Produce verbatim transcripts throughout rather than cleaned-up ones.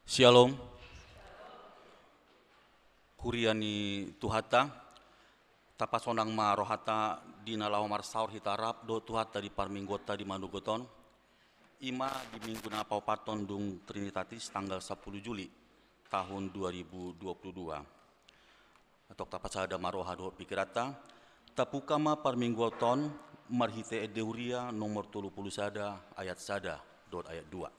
Syalom. Huria ni Tuhanta, tapasonang ma rohanta di na laho marsaor hita rap dohot Tuhanta di parmingguonta di manogot on. I ma di minggu na paopathon dung Trinitatis tanggal sampulu Juli tahun dua ribu dua puluh dua. Antong tapasada ma roha dohot pikiranta, tabuka ma parmingguonta on marhite Ende Huria nomor tolu pulu sada ayat sada dohot ayat dua.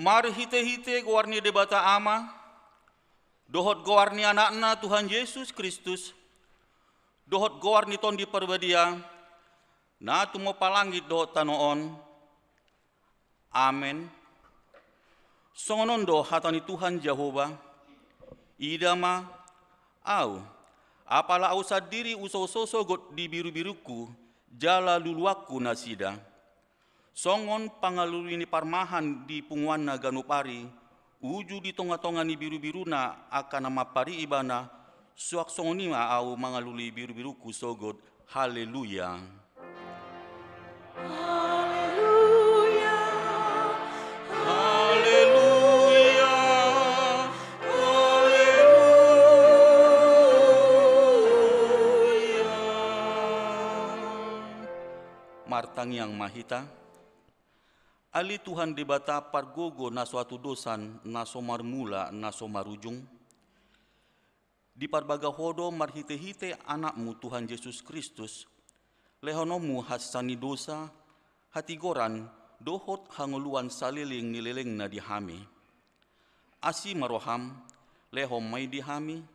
Marhite-hite goar ni Debata Ama, dohot goar ni Anakna Tuhan Jesus Kristus, dohot goar ni Tondi Parbadia, na tumompa langit dohot tano on. Amen. Songon on do hata ni Tuhan Jahowa: Ida ma, Ahu, apala Ahu sandiri husoso sogot di birubirungku, jala luluanku nasida. Songon pangalului ni parmahan di punguanna ganup ari, uju di tongatonga ni birubiruna angka na mampari ibana, suang songon i ma Ahu mangalului birubirungku sogot. Haleluya. Haleluya. Haleluya. Haleluya. Martangiang ma hita. Ale Tuhan Debata pargogo na so hatudosan, na so marmula, na so marujung, diparbaga Ho do marhitehite Anakmu Tuhan Jesus Kristus, lehononmu hansan ni dosa, hatigoran, dohot hangoluan saleleng ni lelengna di hami. Asi ma roham, lehon ma i di hami,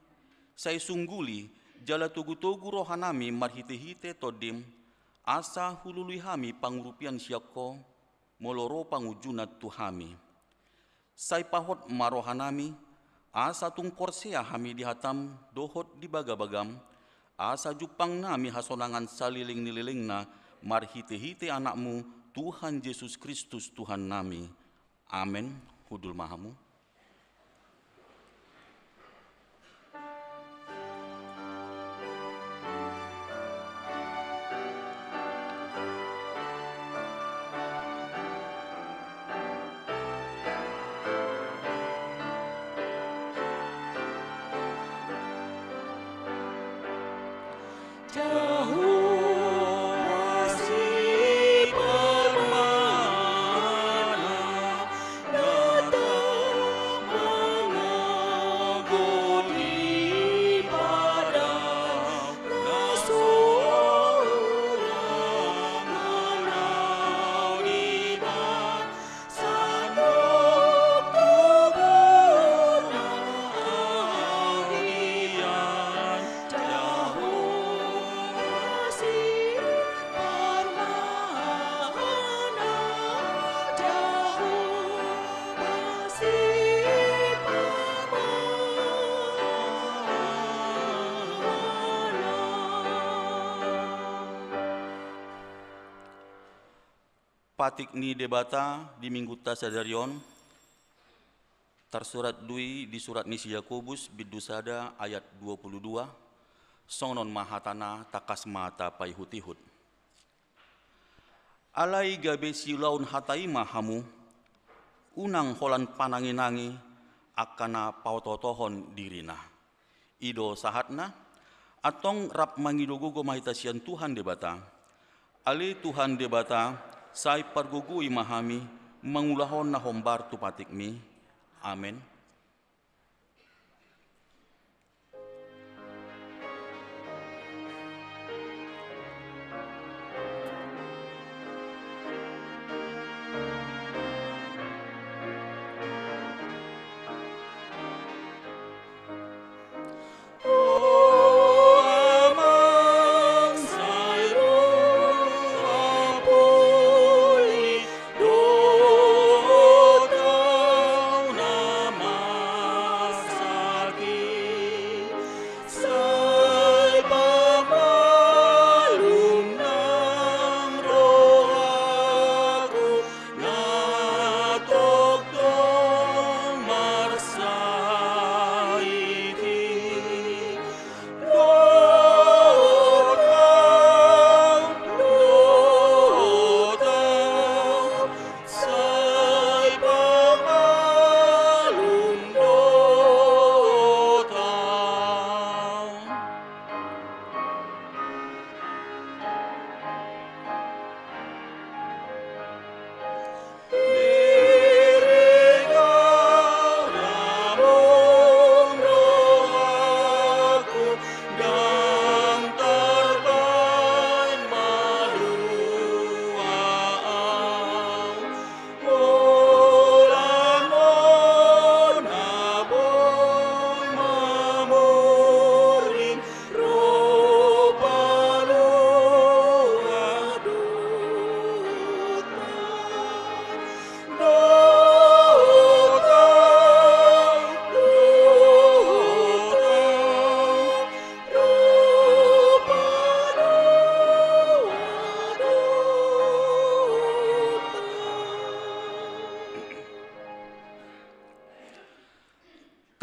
sai sungguli jala togutogu rohanami marhitehite Tondim, asa hulului hami pangurupian sian Ho, molo ro pangunjunan tu hami. Sai pahot ma rohanami, asa tung porsea hami di hatam dohot di bagabagam, asa jumpang nami hasonangan saleleng ni lelengna, marhitehite Anakmu, Tuhan Jesus Kristus, Tuhannami. Amen. Hundul ma hamu. Patik ni Debata di Minggunta sadari on tarsurat do i di surat ni si Jakobus bindu sada ayat dua pulu dua. Songon on ma hatana, tangkas ma tapaihutihut. Alai gabe siulaon hata i ma hamu, unang holan pananginangi angka na paototohon dirina. I do sahatna. Antong rap mangido gogo ma hita sian Tuhan Debata. Ale Tuhan Debata, sai pargogoi ma hami mangulahon na hombar tu patikmi. Amen.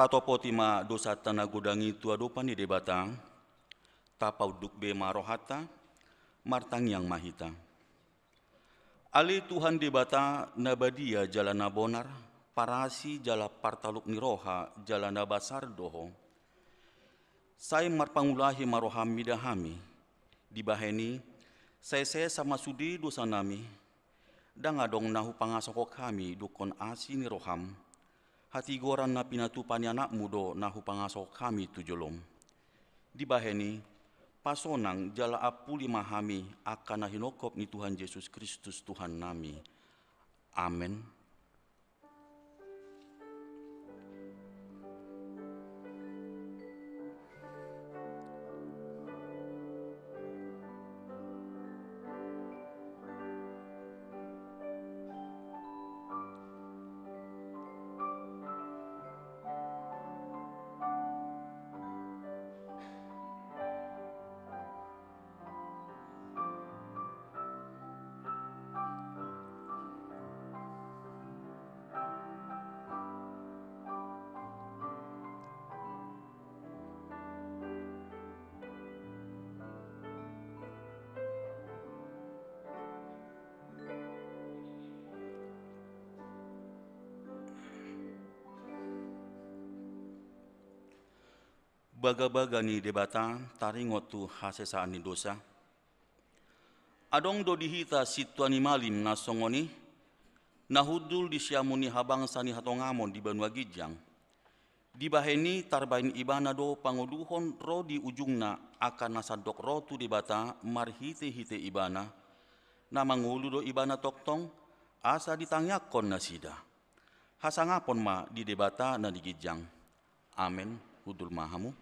Tatopoti ma dosanta na godang i tu adopan ni Debata, tapaunduk be ma rohanta, martangiang ma hita. Ale Tuhan Debata na badia jala na bonar, parasi jala partaluk ni roha jala na basar do Ho. Sai marpangulahi ma rohaMi da hami. Dibahen i, sai sesa ma sude dosanami, ndang adong na hupangasahon hami dungkon asi ni rohaM, hatigoran na pinatupa ni AnakMu do na hupangasahon hami tu joloM. Dibahen i, pasonang jala ampuli ma hami angka na hinongkop ni Tuhan Jesus Kristus Tuhannami. Amen. Bagabaga ni Debata taringot tu hasesaan ni dosa. Adong do di hita sintua ni malim na songon i, na hundul di siamun ni habangsa ni hatongamon di banua ginjang. Dibahen i tarbahen ibana do pangoluhon ro di ujungna angka na sandok ro tu Debata marhitehite ibana, na mangolu do ibana tongtong, asa ditangiangkon nasida. Hasangapon ma di Debata na di ginjang. Amen. Hundul ma hamu.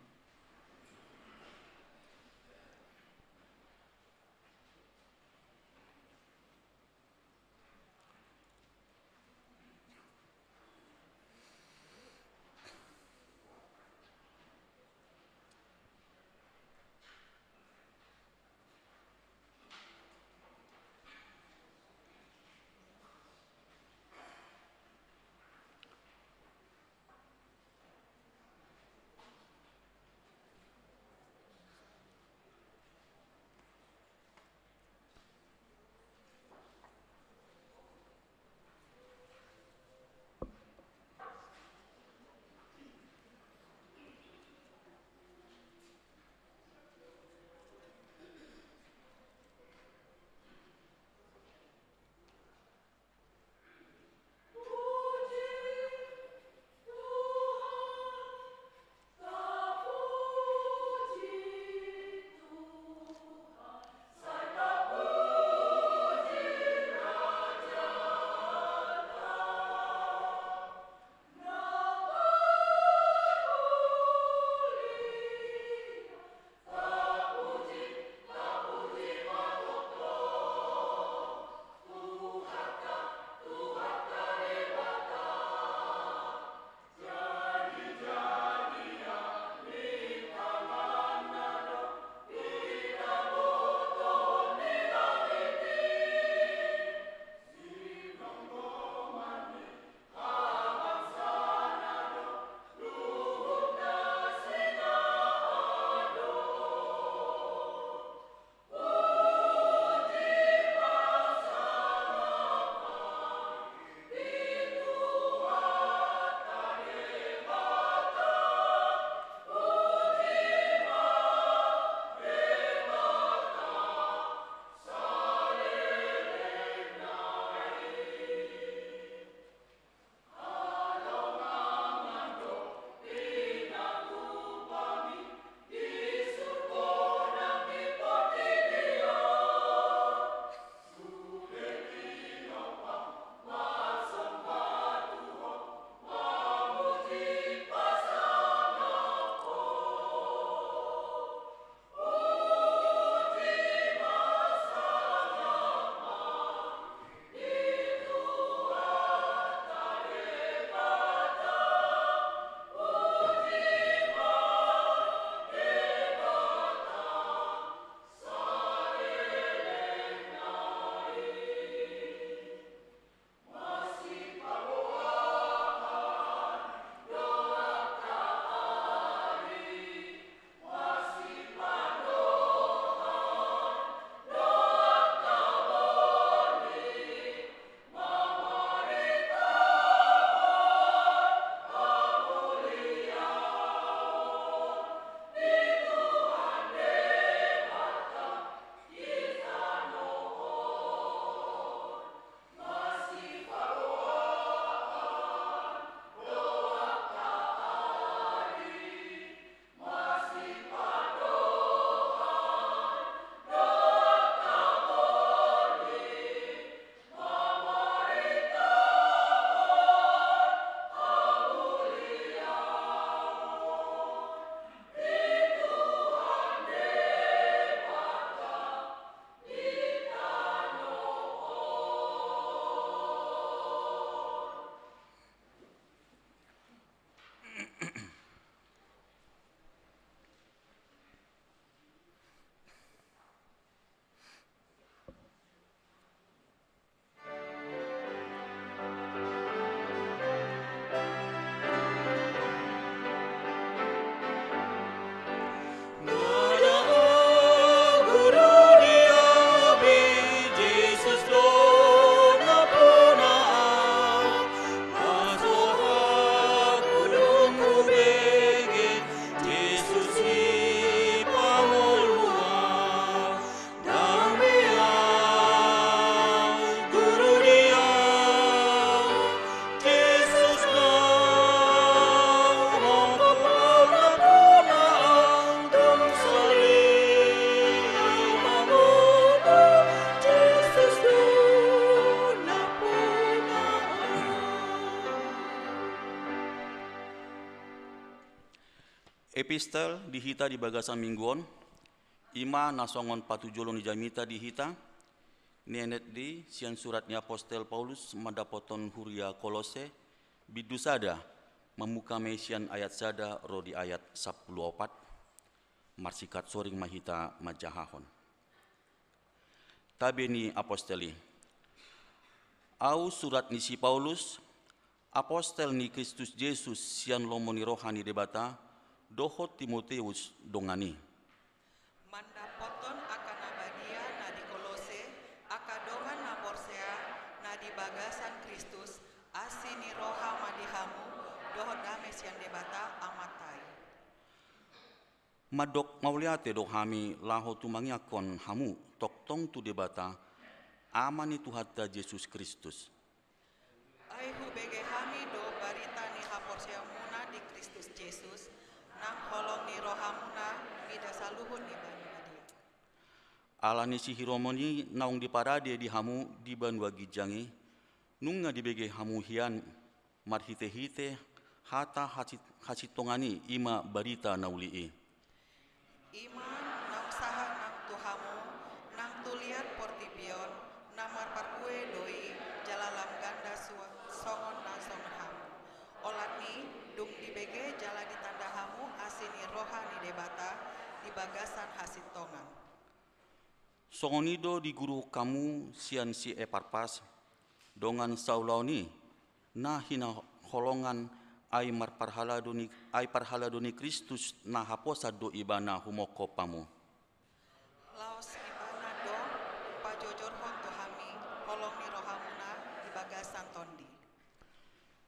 Epistel di hita di bagasan minggu on, i ma na songon patujolo ni jamita di hita, nienet di sian surat ni apostel Paulus mandapothon huria Kolose, bindu sada, mamungka ma i sian ayat sada ro di ayat sampulu opat. Marsingkat soring ma hita manjahahon. Tabe ni apostel i. Ahu surat ni si Paulus, apostel ni Kristus Jesus sian lomo ni roha ni Debata, dohot Timoteus dongan i. Mandapothon angka na badia na di Kolose, angka dongan na porsea na di bagasan Kristus, asi ni roha ma di hamu, dohot dame sian Debata Amanta i. Mandok mauliate do hami laho tumangiangkon hamu, tongtong tu Debata, Ama ni Tuhanta Jesus Kristus. Ai hubege hami do barita ni haporseaonmuna di Kristus Jesus, nang holong ni rohamuna mida saluhut ni banua badia. Ala ni sihiromon i naung diparade di hamu di banua ginjang i, nunga dibege hamu hian marhitehite hata hasi-, hasintongan i, i ma barita na uli i. I ma naung sahat nang tu hamu, nang tu liat portibi on, na marparbue do i, jala lam ganda sua-, songon na songon hamu. Olat ni, dung dibege jala ditanda hamu asi ni roha ni Debata di bagasan hasintongan. Songon i do diguruhon hamu sian si Eparpas, dongan saulaon i, na hinaholongan, ai marparhalado ni, ai parhalado ni Kristus na haposan do ibana humongkop hamu. Laos ibana do umpajojorhon tu hami holong ni rohamuna di bagasan tondi.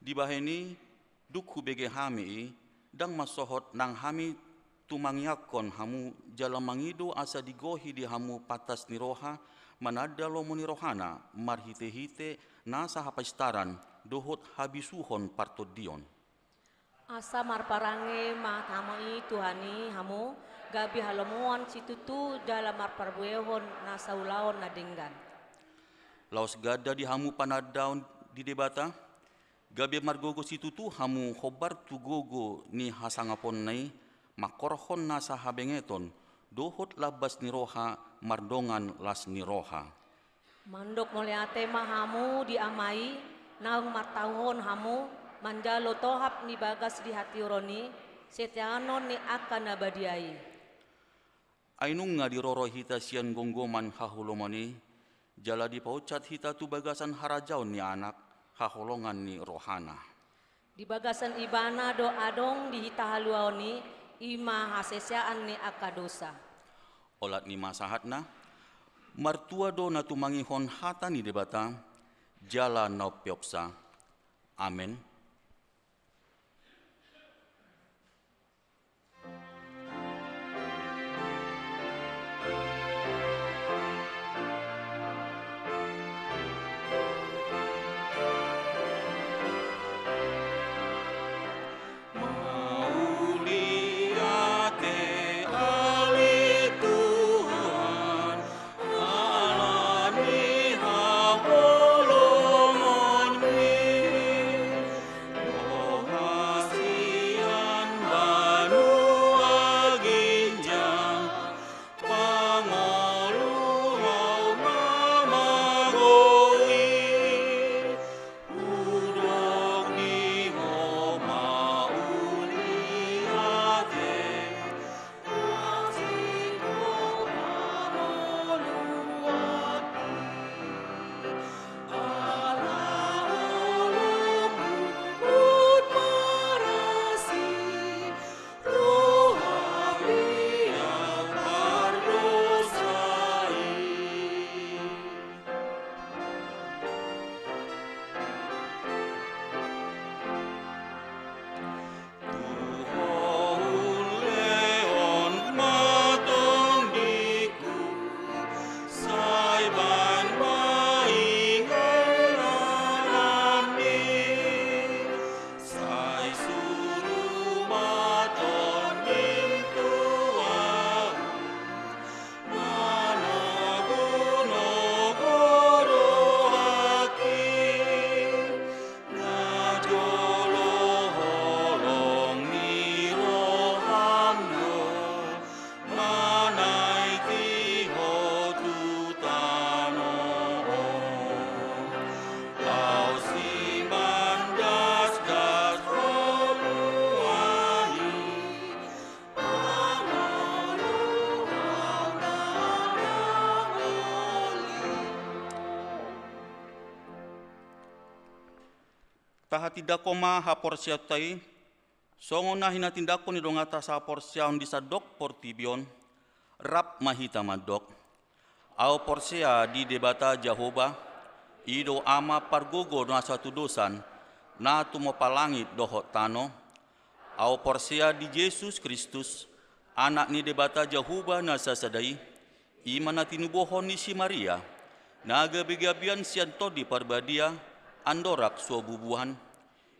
Dibahen i, dung hubege hami i, ndang mansohot nang hami tumangiangkon hamu, jala mangido asa digohi di hamu pantas ni roha, mananda lomo ni rohana, marhitehite nasa hapaistaran, dohot habisuhon partondion. Asa marparange ma tama i Tuhan i hamu, gabe halomoan situtu jala marparbuehon nasa ulaon na denggan. Laos ganda di hamu panandaon di Debata, gabe margogo situtu hamu hombar tu gogo ni hasangaponna i, mangkorhon nasa habengeton, dohot lambas ni roha mardongan las ni roha. Mandok mauliate ma hamu di Ama i, naung martahuhon hamu, manjalo tohap ni bagas di hatiuron i, seteanon ni angka na badia i. Ai nunga diroro hita sian gomgoman haholomon i, jala dipauncat hita tu bagasan harajaon ni Anak, haholongan ni rohana. Di bagasan ibana do adong di hita haluaon i, i ma hasesaan ni angka dosa. Olat ni ma sahatna, martua do na tumangihon hata ni Debata, jala na umpeopsa. Amen. Mauliate ale Tuhan, ala ni haholongonmi. Tahatindangkon ma haporseaonta i, songon na hinatindangkon ni donganta sahaporseaon di sandok portibi on. Rap ma hita mandok. Ahu porsea di Debata Jahowa, i do Ama pargogo na satudosan, na tumompa langit dohot tano. Ahu porsea di Jesus Kristus, Anak ni Debata Jahowa na sasada i, i ma na tinubuhon ni si Maria, na gabegabean sian Tondi Parbadia, andorang so bubuhan.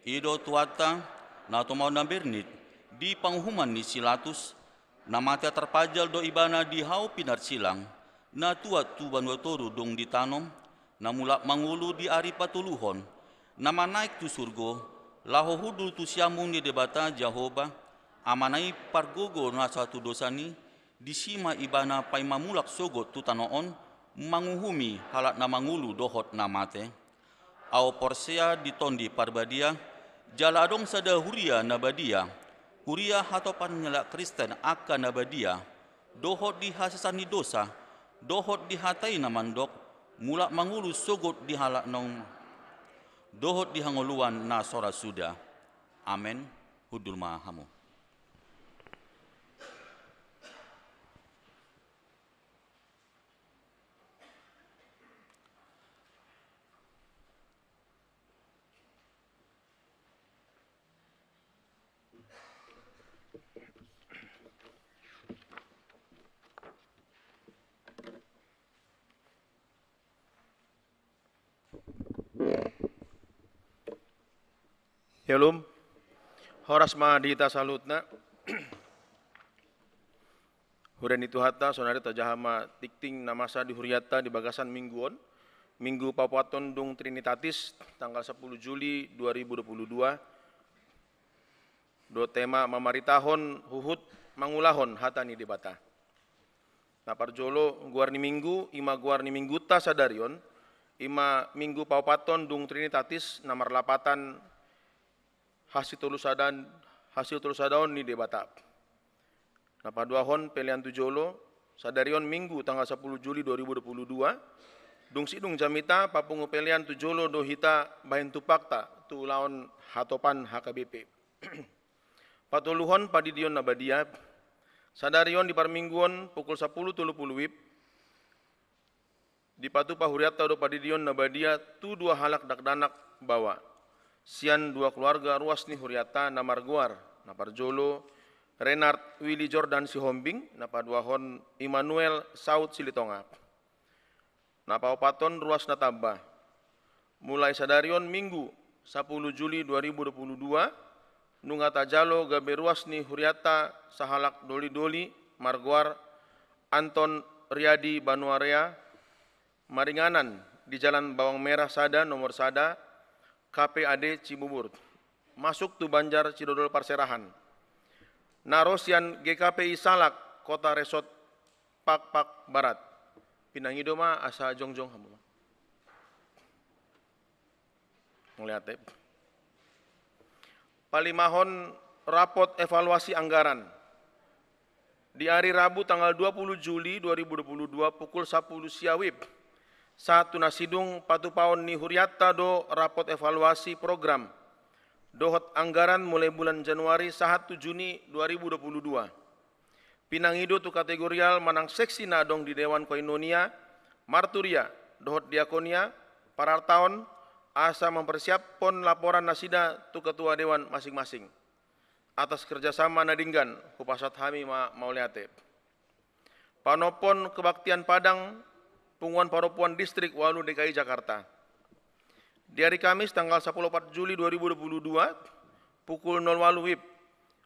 I do Tuhanta, na tumaon na bernit, di panguhuman ni si Latus, na mate tarpanjal do Ibana di hau pinarsilang, na tuat tu banua toru dung ditanom, na mulak mangolu di ari patoluhon, na manaek tu surgo, laho hundul tu siamun ni Debata Jahowa, Amana i pargogo na satudosan i, disi ma Ibana paima mulak sogot tu tano on, manguhumi halak na mangolu dohot na mate. Ahu porsea di Tondi Parbadia, jala adong sada huria na badia, huria hatopan ni halak Kristen angka na badia, dohot di hasesaan ni dosa, dohot di hata i na mandok, mulak mangolu sogot di halak naung, dohot di hangoluan na so ra suda. Amen. Hundul ma hamu. Syalom. Horas ma di hita saluhutna. Huria ni Tuhanta, saonari tajaha ma tingting na masa di hurianta di bagasan minggu on. Minggu paopathon dung Trinitatis, tanggal sapuluh Juli dua ribu dua puluh dua. Dohot tema mamaritahon huhut mangulahon hata ni Debata. Na parjolo, goar ni minggu, i ma goar ni minggunta sadari on, i ma minggu paopathon dung Trinitatis na marlapatan hasitolusadaon, hasitolusadaon ni Debata. Na paduahon pelean tu jolo, sadari on minggu tanggal sapuluh Juli dua ribu dua puluh dua, dung sidung jamita papungu pelean tu jolo do hita bahen tumpakta tu ulaon hatopan H K B P. Patoluhon, pandidion na badia. Sadari on di parmingguon pukul sapuluh tolu pulu WIB, dipatupa hurianta do pandidion na badia tu dua halak dakdanak baoa sian dua keluarga ruas ni hurianta na margoar, na parjolo, Renard Willy Jordan Sihombing, na paduahon, Immanuel Saud Silitonga. Na paopathon, ruas na tamba. Mulai sadari on minggu sapuluh Juli dua ribu dua puluh dua, nunga tajalo gabe ruas ni hurianta sahalak dolidoli margoar Anton Riyadi Banuarea, maringanan di Jalan Bawang Merah sada, nomor sada, K P A D Cibubur, masuk tu Banjar Cidodol Parserahan. Na ro sian G K P I Salak, Kota Resort Pakpak Barat. Pinangido ma asa jongjong hamu. Mauliate. Palimahon, rapot evaluasi anggaran. Di ari Rabu tanggal dua puluh Juli dua ribu dua puluh dua pukul sapuluh sia WIB, sahat tu na sidung patupaon ni hurianta do rapot evaluasi program dohot anggaran mulai bulan Januari sahat tu Juni dua ribu dua puluh dua. Pinangido tu kategorial manang seksi na adong di Dewan Koinonia, Marturia, dohot Diakonia, parartaon, asa mampersiaphon laporan nasida tu ketua dewan masing-masing. Atas kerjasama na denggan, hupasahat hami ma mauliate. Panophon kebaktian Padang, Punguan Parompuan Distrik ualu D K I Jakarta. Di ari Kamis tanggal sapuluh opat Juli dua ribu dua puluh dua, pukul nol walu WIB,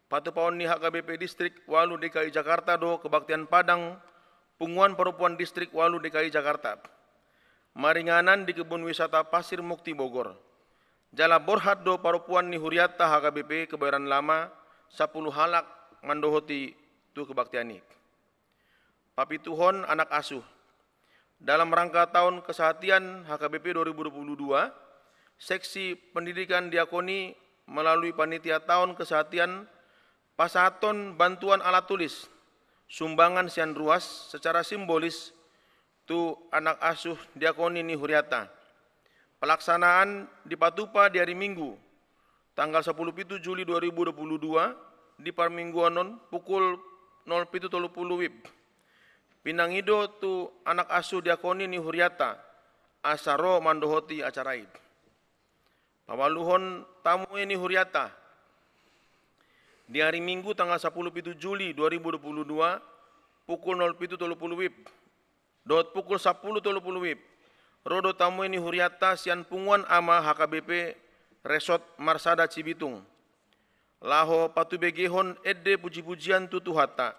patupaon ni H K B P Distrik ualu D K I Jakarta do kebaktian Padang, Punguan Parompuan Distrik ualu D K I Jakarta, maringanan di Kebun Wisata Pasir Mukti Bogor. Jala borhat do parompuan ni hurianta H K B P Kebayoran Lama, sapuluh halak, mandohoti tu kebaktian i. Papituhon, anak asuh. Dalam rangka taon kesehatian H K B P dua ribu dua puluh dua, Seksi Pendidikan Diakoni melalui Panitia Taon Kesehatian pasahathon bantuan alat tulis, sumbangan sian ruas, secara simbolis tu anak asuh diakoni ni hurianta. Pelaksanaan dipatupa di ari Minggu, tanggal sapuluh pitu Juli dua ribu dua puluh dua, di parmingguan on pukul nol pitu tolu pulu WIB. Pinangido tu anak asuh diakoni ni huriata, asa ro mandohoti acara i. Paualuhon tamue ni huriata. Di hari Minggu tanggal sapuluh pitu Juli dua ribu dua puluh dua, pukul nol pitu tolu pulu WIB dohot pukul sapuluh tolu pulu WIB, ro do tamue ni huriata sian punguan ama HKBP Resort Marsada Cibitung, laho patubegehon ende pujipujian tu Tuhanta,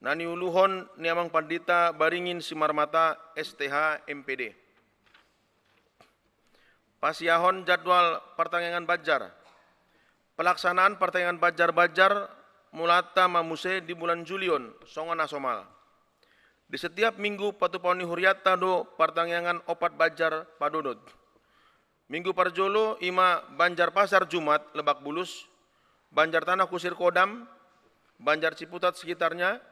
na niuluhon ni Amang Pandita Baringin Simarmata, STH, MPD. Pasiahon jadwal partangiangan banjar. Pelaksanaan partangiangan banjar-banjar mulaanta ma muse di bulan Juli on, songon na somal. Di setiap minggu patupaon ni huriata do partangiangan ompat banjar padodot. Minggu parjolo i ma Banjar Pasar Jumat Lebak Bulus, Banjar Tanah Kusir Kodam, Banjar Ciputat sekitarnya,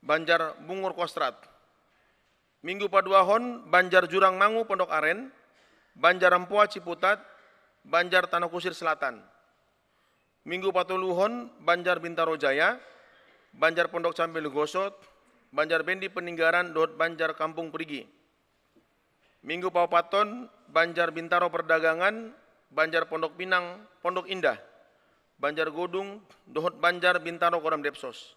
Banjar Bungur Kostrad. Minggu paduahon Banjar Jurang Mangu Pondok Aren, Banjar Ampoa Ciputat, Banjar Tanah Kusir Selatan. Minggu patoluhon Banjar Bintaro Jaya, Banjar Pondok Campil Gosot, Banjar Bendi Peninggaran dohot Banjar Kampung Perigi. Minggu paopathon Banjar Bintaro Perdagangan, Banjar Pondok Pinang, Pondok Indah, Banjar Godung dohot Banjar Bintaro Kodam Depsos.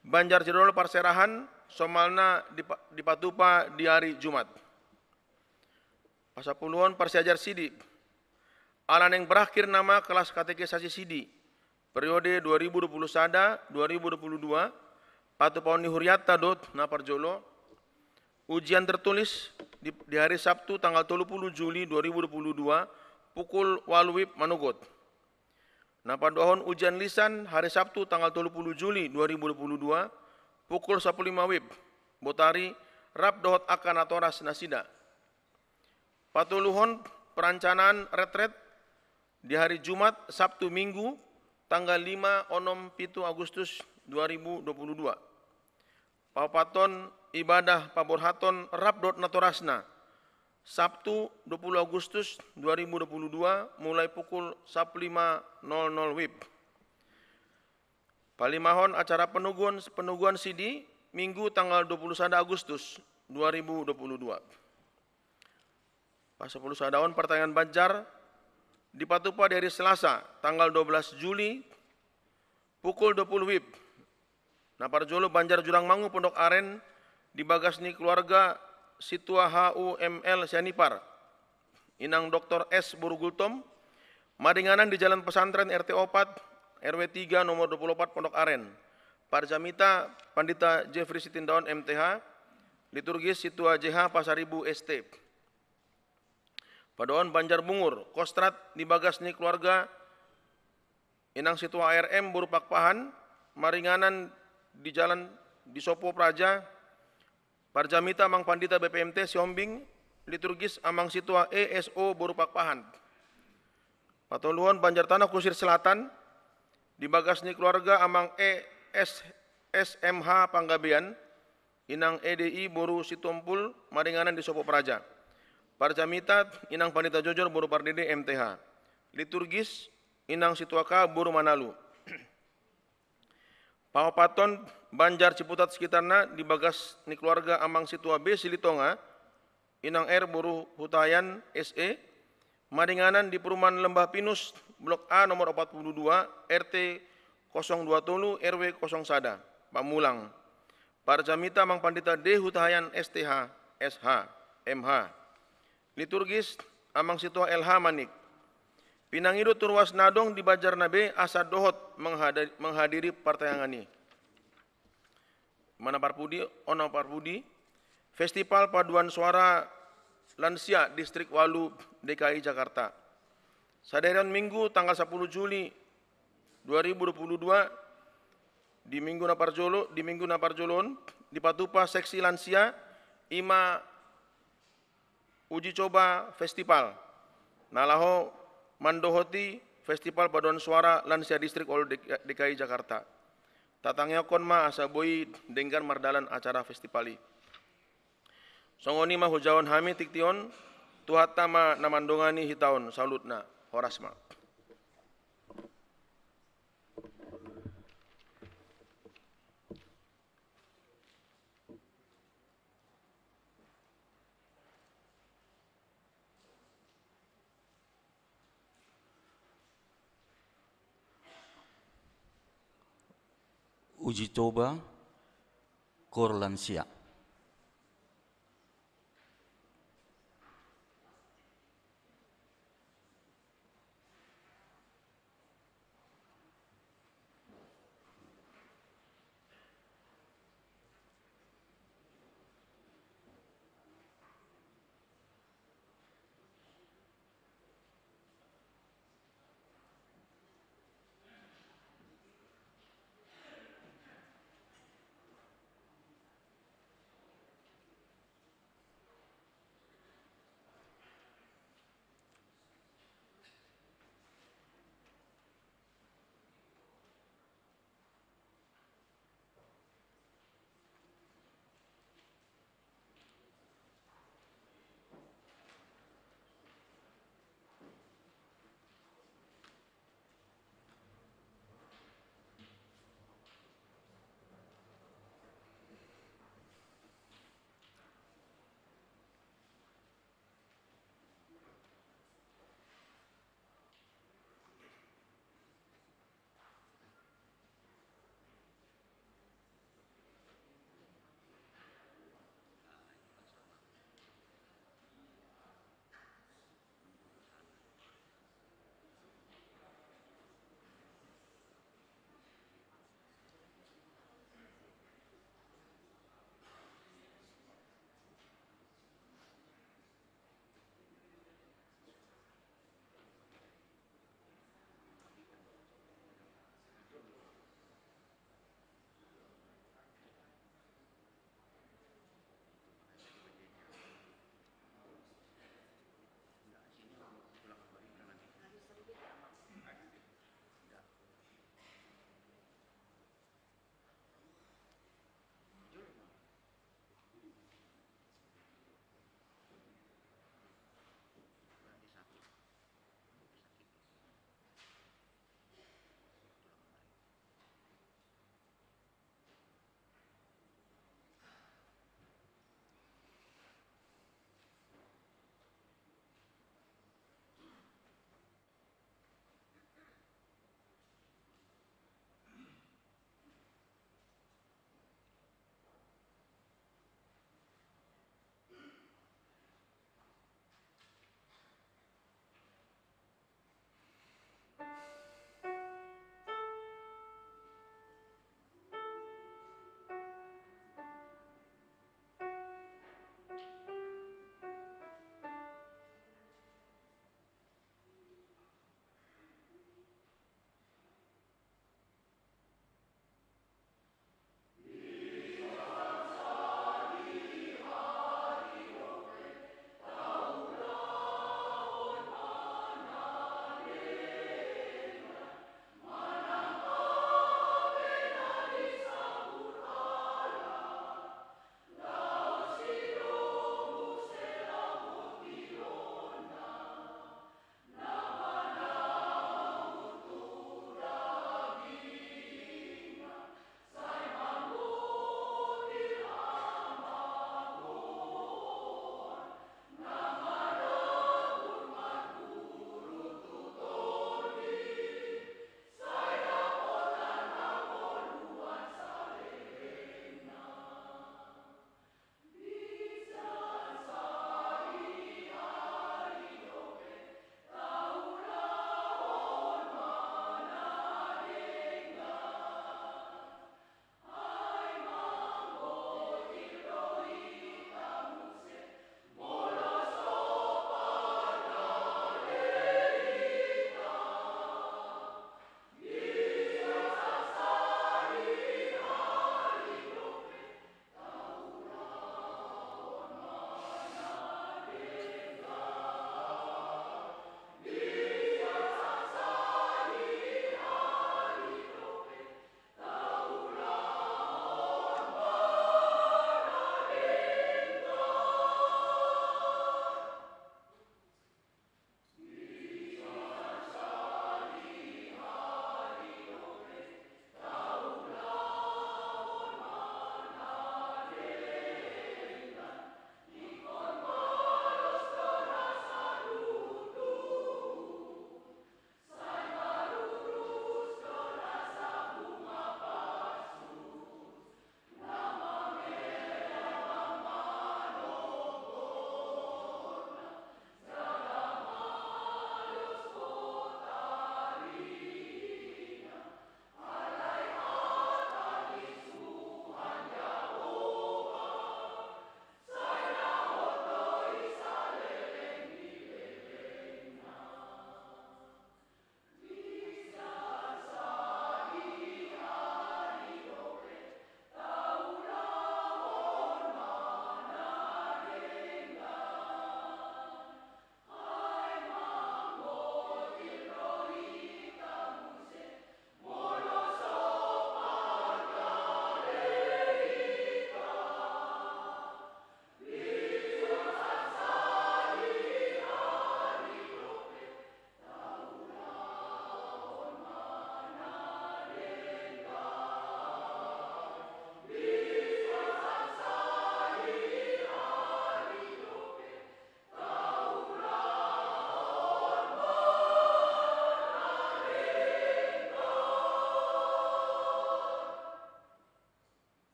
Banjar Jadwal Parserahan somalna dipa-, dipatupa di ari Jumat. Pasapuluhon parsiajar sidi. Ala naeng berakhir nama kelas katekisasi sidi periode dua ribu dua puluh sada dua ribu dua puluh dua, patupaon ni huriata do na parjolo. Ujian tertulis di, di hari Sabtu tanggal tolu pulu Juli dua ribu dua puluh dua, pukul ualu WIB manogot. Na paduahon ujian lisan hari Sabtu tanggal tolu pulu Juli dua ribu dua puluh dua, pukul sapuluh lima WIB, botari, rap dohot angka natoras nasida. Patoluhon perencanaan retret di hari Jumat, Sabtu, Minggu, tanggal lima, onom, pitu Agustus dua ribu dua puluh dua. Paopathon ibadah paborhaton rap dohot natorasna, Sabtu, dua pulu Agustus dua ribu dua puluh dua, mulai pukul sapuluh lima nol nol WIB. Palimahon acara penoguan, penoguan sidi, Minggu tanggal dua pulu sada Agustus dua ribu dua puluh dua. Pasapuluh sadahon partangiangan banjar dipatupa di hari Selasa tanggal dua belas Juli pukul dua pulu WIB. Na parjolo Banjar Jurang Mangu Pondok Aren di bagas ni keluarga Sintua H U M L Sianipar, Inang Doktor S boru Gultom, maringanan di Jalan Pesantren R T opat, R W tiga nomor dua pulu opat Pondok Aren. Parjamita Pandita Jeffrey Sitindaon M T H, liturgis Sintua J H Pasaribu S T. Paduahon Banjar Bungur Kostrad di bagas ni keluarga Inang Sintua A R M boru Pakpahan, maringanan di Jalan di Sopo Praja. Parjamita Amang Pandita B P M T Sihombing, liturgis Amang Sintua E S O boru Pakpahan. Patoluhon Banjar Tanah Kusir Selatan, di bagas ni keluarga Amang E S, S M H Panggabean, Inang E D I boru Sitompul, maringanan di Sopo Praja. Parjamita Inang Pandita Jojor boru Pardede M T H. Liturgis Inang Sintua K boru Manalu. Paopathon Banjar Ciputat sekitarna di bagas ni keluarga Amang Sintua B Silitonga, Inang R boru Hutahaean S E, maringanan di Perumahan Lembah Pinus, Blok A nomor opat pulu dua, R T kosong dua tolu, R W kosong sada, Pamulang. Parjamita Amang Pandita D Hutahaean S T H, S H, M H. Liturgis Amang Sintua L H Manik. Pinangido tu ruas na adong di banjarna be asa dohot menghada-, menghadiri partangiangan i. Mana parpudi, ona parpudi, Festival Paduan Suara Lansia Distrik Walu D K I Jakarta. Sadari on Minggu tanggal sapuluh Juli dua ribu dua puluh dua, di minggu na parjolo, di minggu na parjolo on, dipatupa seksi lansia, i ma uji coba festival na laho mandohoti Festival Paduan Suara Lansia Distrik Walu D K I Jakarta. Tatangiangkon ma asa boi denggan mardalan acara festival i. Songon i ma hujahahon hami tikki on, Tuhanta ma na mandongani hita on saluhutna. Horas ma. Uji coba kor lansia.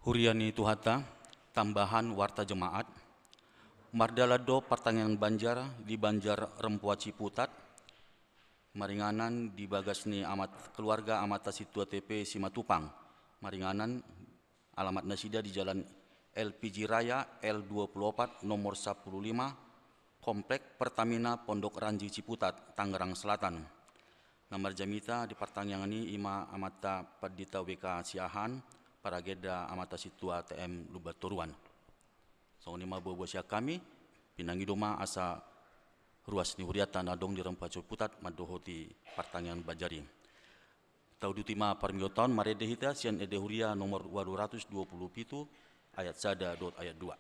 Huria ni Tuhanta, tambahan warta jemaat. Mardalan do partangiangan banjar di Banjar Rempoa Ciputat, maringanan di bagas ni amat, keluarga amanta Sintua T P Simatupang, maringanan alamat nasida di Jalan L P G Raya L dua puluh opat nomor sapuluh lima, Komplek Pertamina Pondok Ranji Ciputat, Tangerang Selatan. Na marjamita di partangiangan i ima amanta Pandita W K Siahaan, paragenda amanta Sintua T M Lumban Toruan. Songon i ma boa-boa sian hami, pinangido ma asa ruas ni hurianta na adong di Rempoa Ciputat mandohoti partangiangan banjar i. Tauduti ma parmingguonta on, marende hita sian Ende Huria nomor ualu ratus dua puluh pitu, ayat sada dohot ayat dua.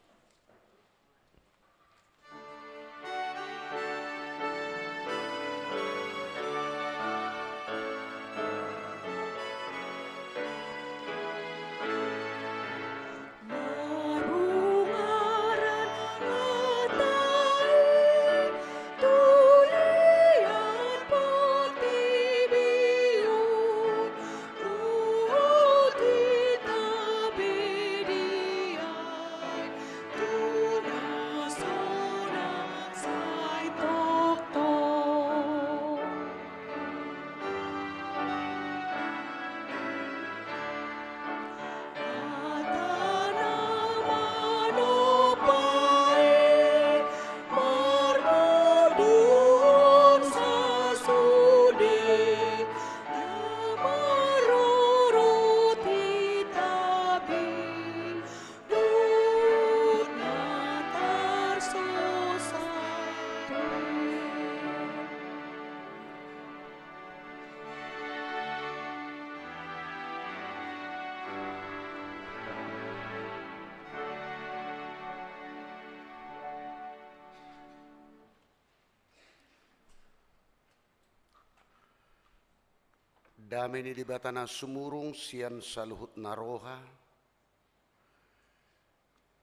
Dame ni Debata na sumurung sian saluhut na roha,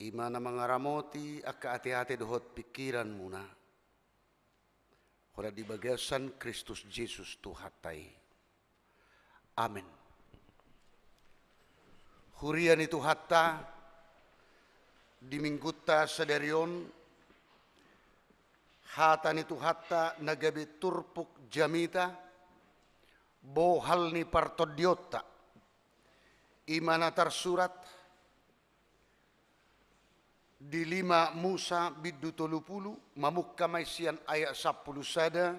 i ma na mangaramoti angka ateate dohot pingkiranmuna, holan di bagasan Kristus Jesus Tuhanta i. Amen. Huria ni Tuhanta, di Minggunta sadari on, hata ni Tuhanta na gabe turpuk jamita, bohal ni partondionta, i ma na tarsurat di lima Musa bindu tolu pulu, mamungka ma i sian ayat sampulu sada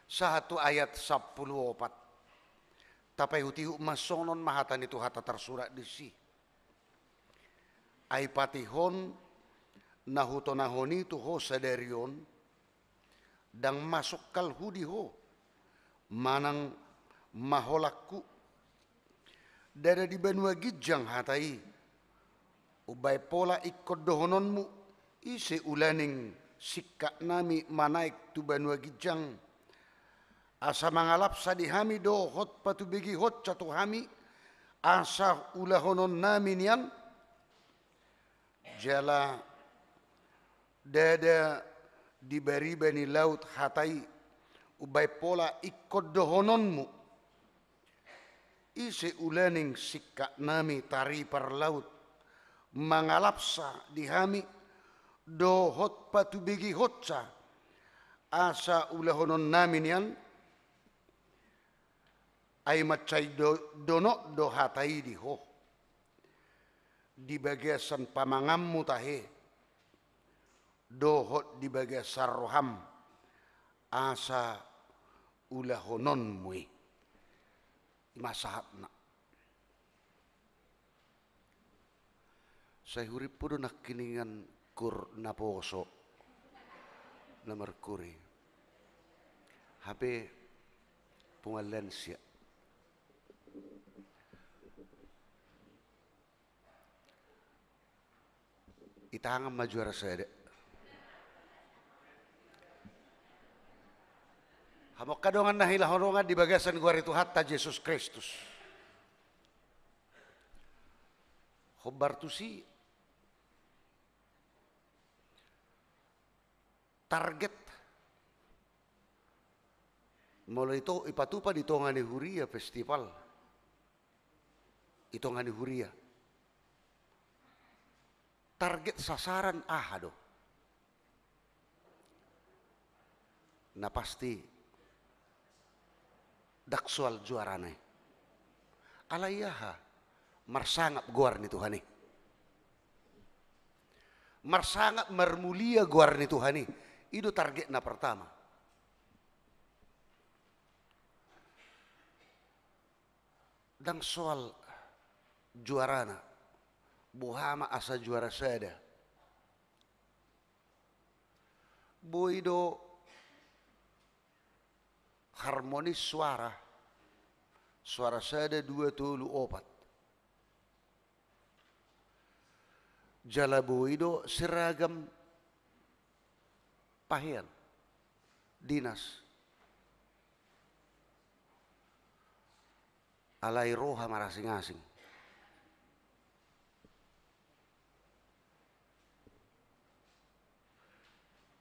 sahat tu ayat sampulu opat. Tapaihut-ihut ma songon on ma hata ni Tuhanta tarsurat disi. Ai patihon na hutonahon i tu ho sadari on, ndang masongkalhu di ho, manang maholanghu. Ndada di banua ginjang hata i, umbaen pola ingkon dohononmu, ise ulaning singkatnami manaek tu banua ginjang, asa mangalapsa di hami dohot patubegihonsa tu hami, asa ulahononnami nian. Jala ndada di bariba ni laut hata i, umbaen pola ingkon dohononmu, ise ulaning singkatnami taripar laut, mangalapsa di hami dohot patubegihonsa, asa ulahononnami nian. Ai mansai do, donok do hata i di ho, di bagasan pamanganmu tahe, dohot di bagasan roham, asa ulahononmu i. I ma sahatna. Sai hurippu do nangkiningan kur naposo na markur i. Hape punguan lansia. Itangan ma juara sada. Hamu angka dongan na hinaholongan di bagasan goar ni Tuhanta Jesus Kristus. Hombar tusi, target molo ito ipatupa di tonga ni huria festival, i tonga ni huria. Target sasaran aha do? Na pasti ndang soal juarana i. Alai aha? Marsangap goar ni Tuhan i. Marsangap marmulia goar ni Tuhan i. I do target na pertama. Ndang soal juarana. Boha ma asa juara sada? Boi do harmonis suara. Suara sada, dua, tolu, opat. Jala boi do seragam pahean dinas. Alai roha marasing-asing.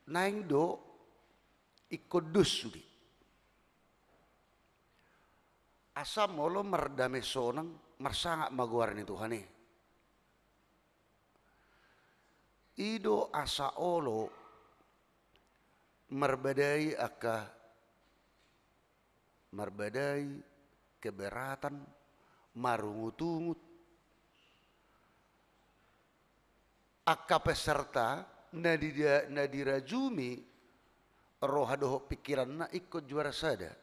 Naeng do ingkon dos sude. Asa molo mardame sonang, marsangap ma goar ni Tuhan i. I do asa olo marbadai angka, marbadai, keberatan, marungut-ungut. Angka peserta na di, na dirajumi roha dohot pikiranna ingkon juara sada.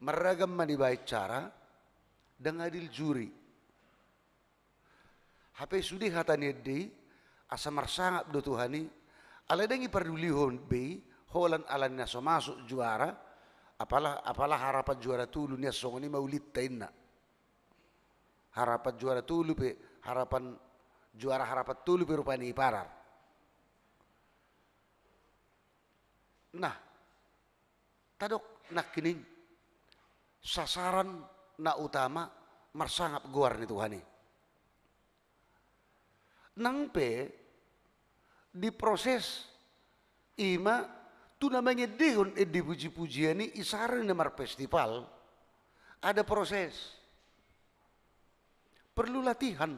Marragam ma nibaen cara, ndang adil juri. Hape sude hata ni ende i, asa marsangap do Tuhan i, alai ndang dipardulihon be i, holan ala ni na so masuk juara, apala, apala harapan juara tolu nian songon i ma ulitta inna. Harapan juara tolu pe, harapan juara harapan tolu pe rupani iparar. Nah, tadok nangkining sasaran na utama marsangap goar ni Tuhan i. Nang pe diproses i ma tu na mangendehon ende puji-pujian i, isarana na marfestival, ada proses. Perlu latihan.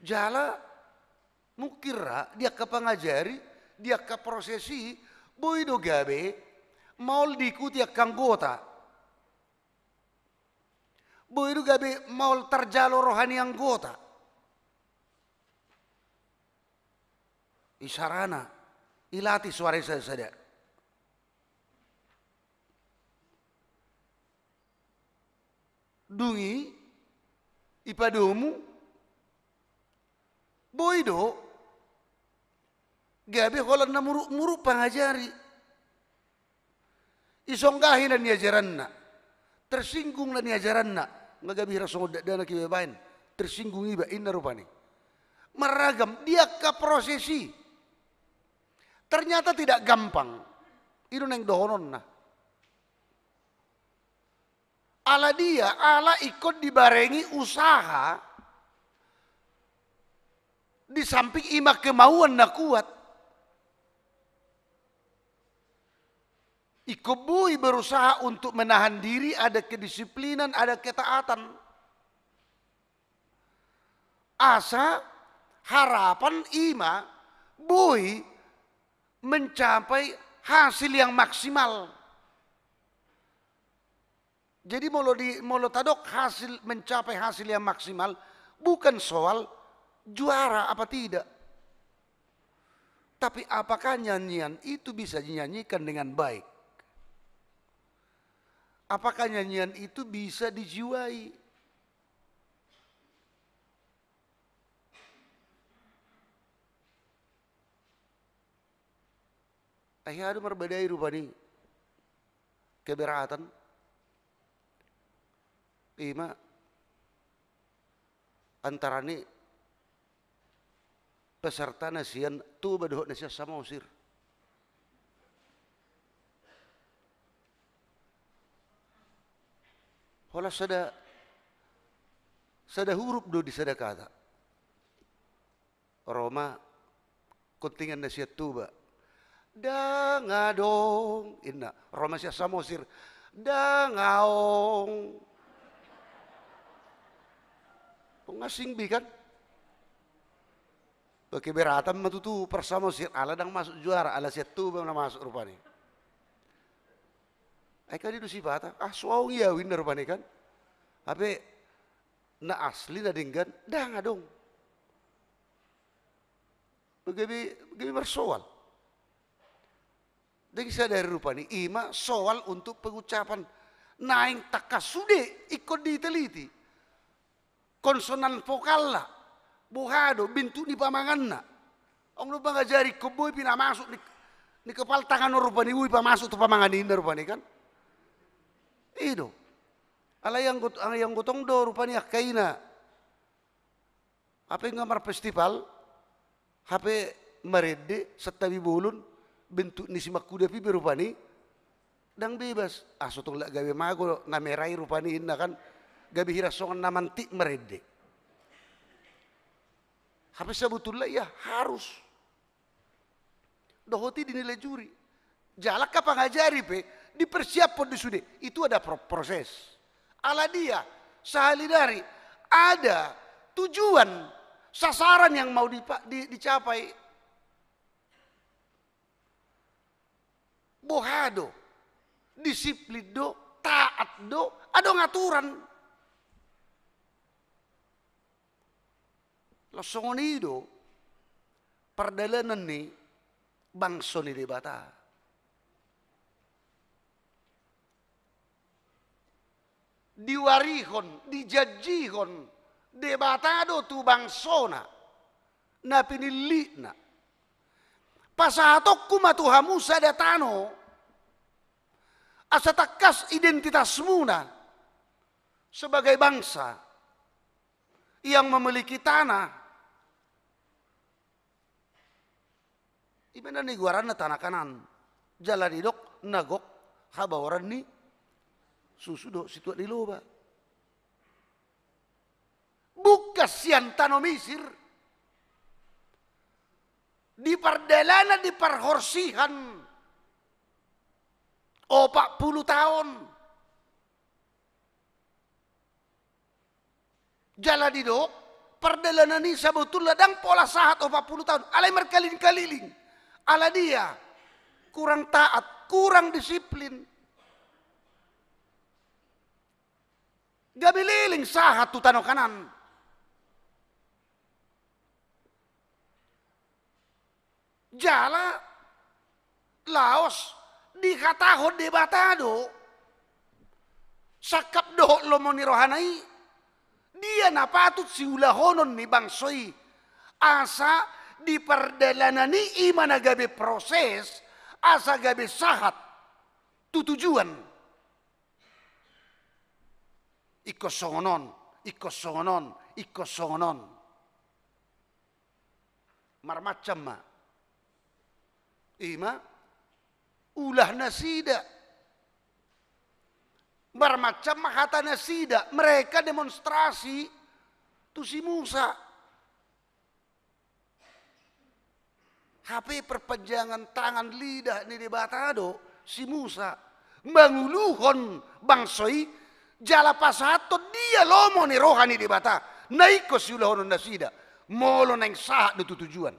Jala mungkin ra di angka pangajari, di angka proses i, boi do gabe maol diikuti angka anggota. Boi do gabe maol tarjalo roha ni anggota. Isarana, ilatih suara i sada-sada. Dung i ipadomu, boi do gabe holan na muruk-muruk pangajari. Isonggahi na niajaranna, tersinggung na niajaranna, nga gabe hira songon dakdanak iba baen, tersinggung iba, inna rupani. Marragam di angka proses i. Ternyata tidak gampang. I do naeng dohononna. Ala dia, ala ingkon dibarengi usaha di samping ima kemauan na kuat. Ingkon boi berusaha untuk menahan diri, ada kedisiplinan, ada ketaatan. Asa harapan ima boi mencapai hasil yang maksimal. Jadi molo di, molo tadok hasil, mencapai hasil yang maksimal, bukan soal juara apa tidak. Tapi apakah nyanyian itu bisa dinyanyikan dengan baik? Apakah nyanyian itu bisa dijiwai? Ai aha do marbadai rupani keberatan? Ima antara ni peserta na sian Toba dohot na sian Samosir. Holan sada, sada hurup do di sada kata. Ro ma kontingen na sian Toba. Ndang adong, inna. Ro ma sian Samosir. Ndang aong. Masing be kan? Keberatan ma tutu Persamosir, ala ndang masuk juara, ala sian Toba na masuk rupani. Ai kan i do sipata, ah, so adong i au inna rupani kan. Hape na asli na denggan, ndang adong. Gabe, gabe marsoal. Ndang disadari rupani, i ma soal untuk pengucapan. Naeng tangkas sude ingkon diteliti. Konsonan vokalna, boha do bentuk ni pamanganna. Adong do mangajari ingkon boi pe na masuk ni, ni kepala tangan on rupani, boi pamasuk tu pamangan i inna rupani kan. I do. Alai anggo, alai anggo tong do rupani angka ina. Hape nga marfestival, hape marende, santabi bolon, bentuk ni si mangkudap i be rupani, ndang bebas. Ah, so tong lak gabe mago na merah i rupani inna kan, gabe hira songon na mantik marende. Hape sabotulna ia harus. Dohot i dinilai juri. Jala angka pangajari pe dipersiaphon do sude. Itu ada pro-, proses. Ala dia, sahali nari ada tujuan, sasaran yang mau dipa-, di-, dicapai. Boha do, disiplin do, taat do, adong aturan. Laos songon i do pardalanan ni bangso ni Debata. Diwarihon, dijanjihon Debata do tu bangsona na pinillitna. Pasahatonku ma tu hamu sada tano, asa tangkas identitasmuna sebagai bangsa yang memiliki tanah. I ma na nigoaranna tano Kanaan. Jala didok na gok habaoran ni susu dohot situak ni loba. Bukan sian tano Misir. Di pardalanan di parhorsihan opat pulu taon. Jala didok, pardalanan i sabotulna ndang pola sahat opat pulu taon, alai markaliling-kaliling. Ala dia, kurang taat, kurang disiplin. Gabe leleng sahat tu tano Kanaan. Jala laos dihatahon Debata do, sangkap dohot lomo ni rohana i, dia na patut siulahonon ni bangso i, asa di pardalanan i, i ma na gabe proses, asa gabe sahat tu tujuan. Ingkon songon on, ingkon songon on, ingkon songon on. Marmacam ma. I ma ulah nasida. Marmacam ma hata nasida. Mereka demonstrasi tu si Musa. Hape perpanjangan tangan lidah ni Debata do si Musa manguluhon bangso i, jala pasahathon dia lomo ni roha ni Debata na ingkon siulahonon nasida, molo naeng sahat do tu tujuan.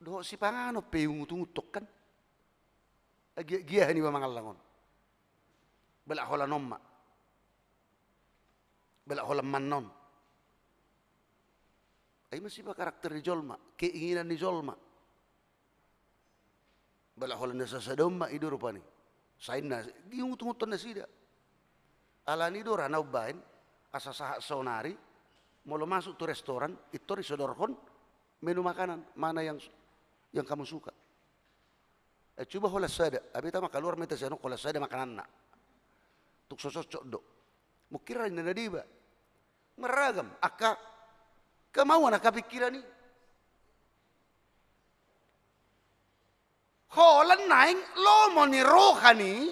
Dohot sipanganon pe iungut-unguthon kan. Agia-giahan iba mangallang on. Balak holan on ma. Balak holan manna on. Ai masiba karakter ni jolma, keinginan ni jolma. Balak holan na sasada on ma i do rupani. Sainna, iungut-unguthon nasida. Alani do ra na umbahen, asa sahat saonari, molo masuk tu restoran, intor disodorhon menu makanan, mana yang, yang kamu suka. Eh, coba holan sada, abeta ma kaluar ma hita sian on holan sada makananna. Tung so cocok do. Mungkin ra inna na deba. Marragam, angka kemauan, angka pikiran i. Holan naeng lomo ni roha ni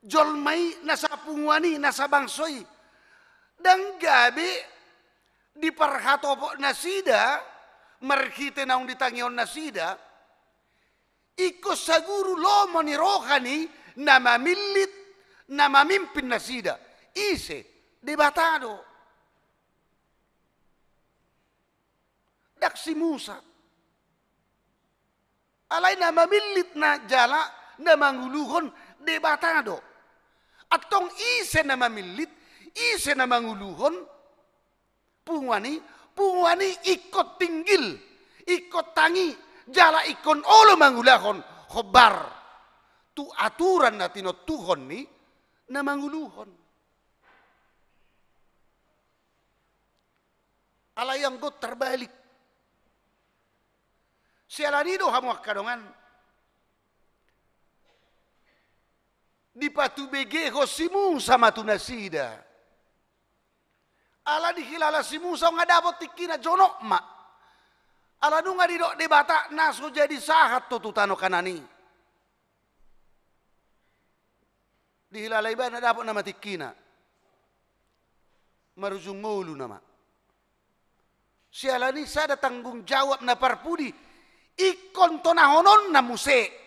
jolma i, na sapunguan i, na sabangso i. Ndang gabe diparhatopot nasida, marhite naung ditangihon nasida, ingkon saguru lomo ni roha ni Na mamillit, na mamimpin nasida, ise? Debata do. Ndang si Musa. Alai na mamillit na jala na manguluhon Debata do. Antong ise na mamillit, ise na manguluhon? Punguan i, punguan i ingkon tinggil, ingkon tangi, jala ingkon olo mangulahon hombar tu aturan na tinontuhon ni na manguluhon. Alai anggo tarbalik. Siala ni i do hamu angka dongan, dipatubegehon si Musa ma tu nasida. Ala dihilala si Musa, nunga dapot tingkina, jonok ma. Ala nunga didok Debata, na so jadi sahat ho tu tano Kanaan i. Dihilala ibana, dapot nama tingkina. Marujung ngolu nama. Siala ni i sada tanggung jawab na parpudi, ingkon tonahononna muse.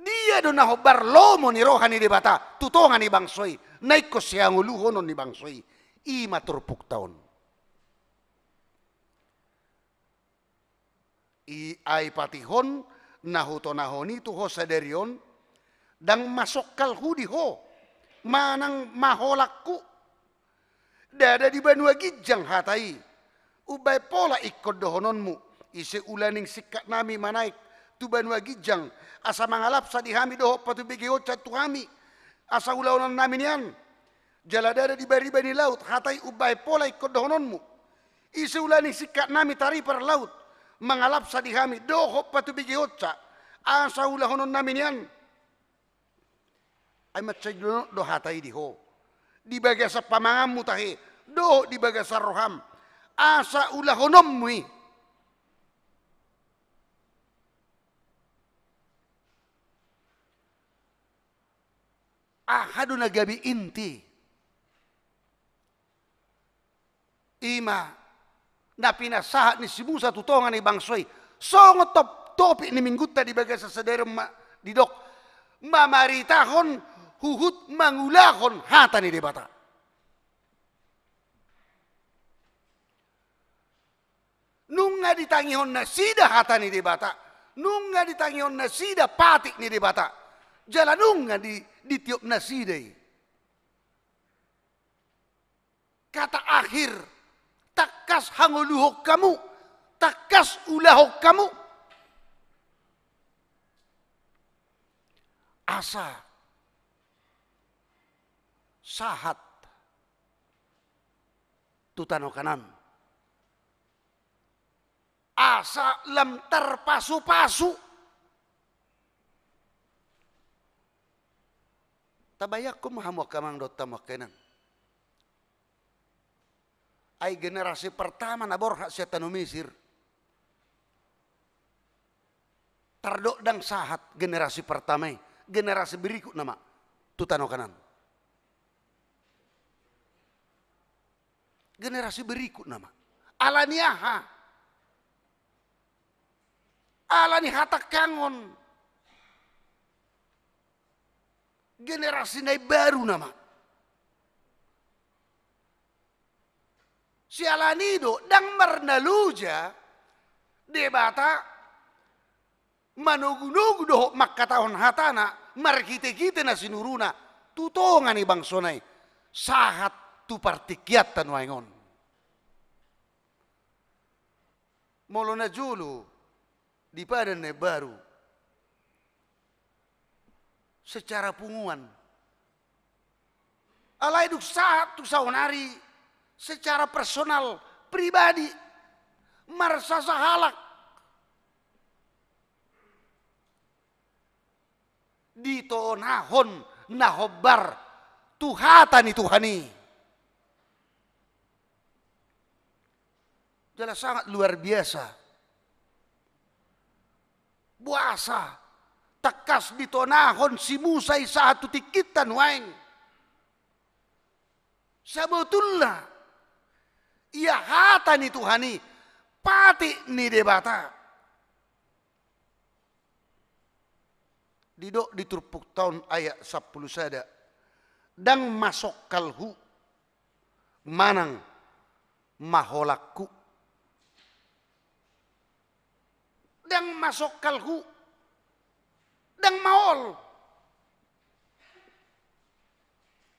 Dia do na hombar lomo ni roha ni Debata tu tonga ni bangso i, na ingkon sihangoluhonon ni bangso i? I ma turpukta on. I ai patihon na hutonahon i tu ho sadari on, ndang masongkalhu di ho manang maholanghu. Ndada di banua ginjang hata i. Umbahen pola ingkon dohononmu, ise ulaning singkat nami manaek tu banua ginjang, asa mangalapsa di hami dohot patubegehonsa tu hami, asa ulahononnami nian? Jala ndada di bariba ni laut hata i. Umbahen pola ingkon dohononmu, ise ulaning singkat nami taripar laut, mangalapsa di hami dohot patubegehonsa, asa ulahononnami nian? Ai mansai jonok do hata i di ho, di bagasan pamanganmu tahe, dohot di bagasan roham, asa ulahononmu i. Aha do na gabe inti? I ma na pinasahat ni si Musa tu tonga ni bangso i. Songon top-, topik ni minggunta di bagasan sadari on ma didok, mamaritahon huhut mangulahon hata ni Debata. Nunga ditangihon nasida hata ni Debata, nunga ditangihon nasida patik ni Debata, jala nunga di, ditiop nasida i. Kata akhir, tangkas hangoluhon hamu, tangkas ulahon hamu. Asa sahat tu tano Kanaan. Asa lam tarpasupasu. Tabayangkon ma hamu angka amang dohot hamu angka inang. Ai generasi pertama na borhat sian tano Mesir. Tardok ndang sahat generasi pertama i, generasi berikut nama tu tano Kanaan. Generasi berikut nama. Ala ni aha? Ala ni hatangkangon. Generasi na imbaru nama. Siala ni i do, ndang marnaloja Debata manogunogu dohot mangkatahon hatana marhitekite na sinuruna tu tonga ni bangsona i, sahat tu partingkianta nuaeng on. Molo na jolo di Padan na Imbaru secara punguan. Alai dung sahat tu saonari secara personal, pribadi, marsasahalak. Ditonahon na hombar tu hata ni Tuhan i. Jala sangat luar biasa. Boasa tangkas ditonahon si Musa i sahat tu tingkinta nuaeng? Sabotulna, ia hata ni Tuhan i, patik ni Debata. Didok di turpukta on ayat sampulu sada, ndang masongkalhu manang maholanghu. Ndang masongkalhu, ndang maol.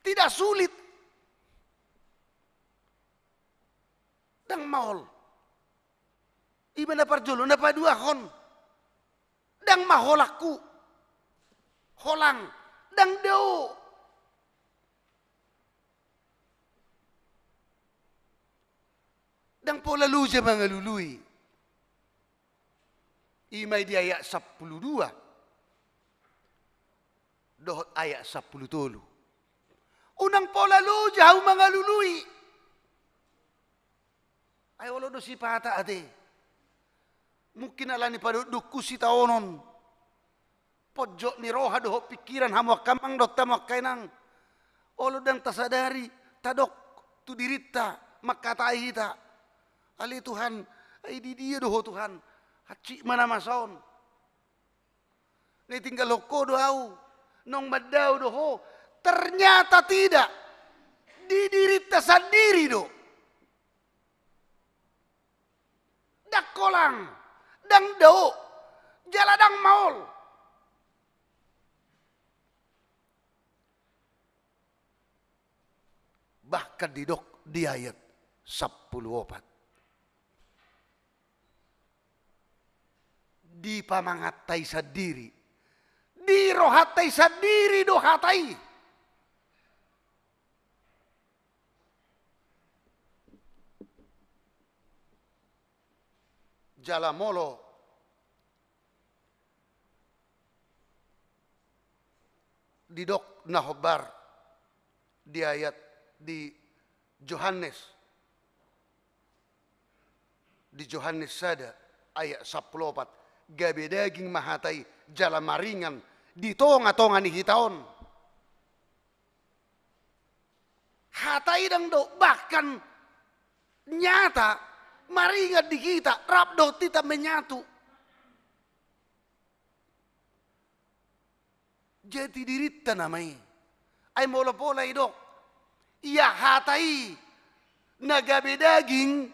Tidak sulit. Ndang maol. Ima na parjolo, na paduahon. Ndang maholanghu. Holang. Ndang dao. Ndang pola loja mangalului. Ima i di ayat sampulu dua dohot ayat sampulu tolu. Unang pola loja hamu mangalului. Ai olo do sipata ate. Mungkin alani padokdokku sitaonon. Ponjot ni roha dohot pingkiran hamu angka amang dohot hamu angka inang. Olo ndang tasadari, tadok tu dirinta, mangkatai hita. Ale Tuhan, ai di dia do Ho Tuhan? Hansit ma na masa on. Na tinggalhon Ho do ahu, naung mandao do Ho. Ternyata tidak. Di dirinta sandiri do. Ndang holang, ndang dao, jala ndang maol. Bahkan didok di ayat sampulu opat, di pamangatta i sandiri, di rohatta i sandiri do hata i. Jala molo didok na hombar di ayat di Johannes, di Johannes sada ayat sampulu opat, gabe daging ma hata i jala maringan di tongatonga ni hita on. Hata i ndang do, bahkan nyata, maringan di hita, rap dohot hita menyatu. Jati dirinta nama i. Ai molo pola didok, ia hata i na gabe daging,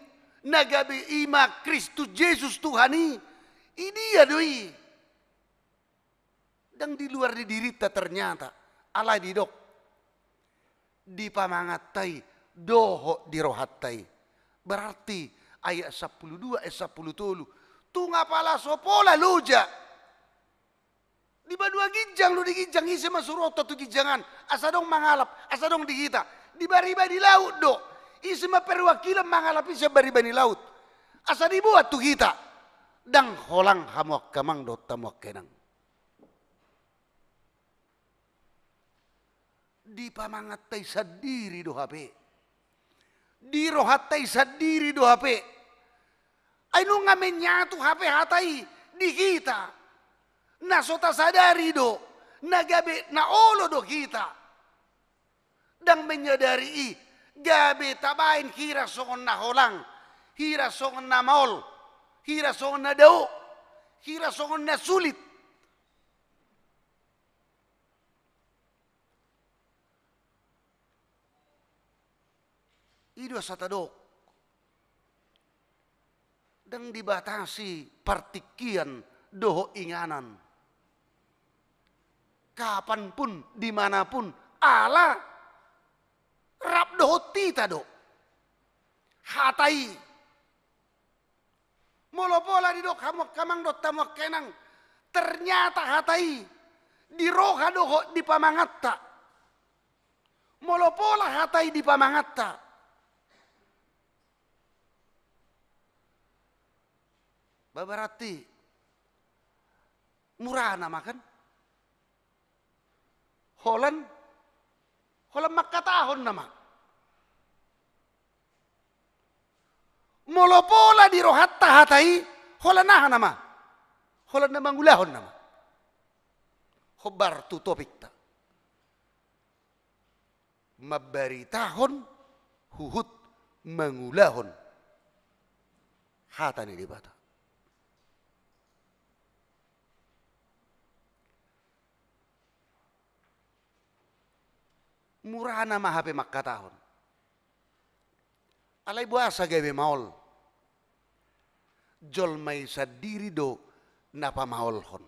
na gabe, ima Kristus Jesus Tuhan i, i dia do i? Ndang di luar ni dirinta ternyata, alai didok, di pamangatta i dohot di rohatta i. Berarti ayat sampulu dua, ayat sampulu tolu, tung apala so pola loja. Di banua ginjang do, di ginjang ise ma suruonta tu ginjang an, asa adong mangalap, asa adong di hita. Di bariba ni laut do, ise ma perwakilan mangalap i sian bariba ni laut, asa diboan tu hita. Ndang holang hamu angka amang dohot hamu angka inang. Di pamangatta i sandiri do hape. Di rohatta i sandiri do hape. Ai nunga menyatu hape hata i di hita. Na so tasadari do, na gabe na olo do hita. Ndang menyadari i, gabe tabaen hira songon na holang, hira songon na maol, hira songon na dao, hira songon na sulit. I do asa tadok, ndang dibatasi partingkian dohot inganan. Kapanpun, dimanapun, ala rap dohot hita do hata i. Molo pola didok hamu angka amang dohot hamu angka inang, ternyata hata i di roha dohot di pamangatta. Molo pola hata i di pamangatta, ba berarti mura nama kan? Holan, holan mangkatahon nama. Molo pola di rohanta hata i, holan aha nama? Holan na mangulahon nama. Hombar tu topikta. Mambaritahon huhut mangulahon hata ni Debata. Murana ma hape mangkatahon. Alai boasa gabe maol? Jolma i sandiri do na pamaolhon.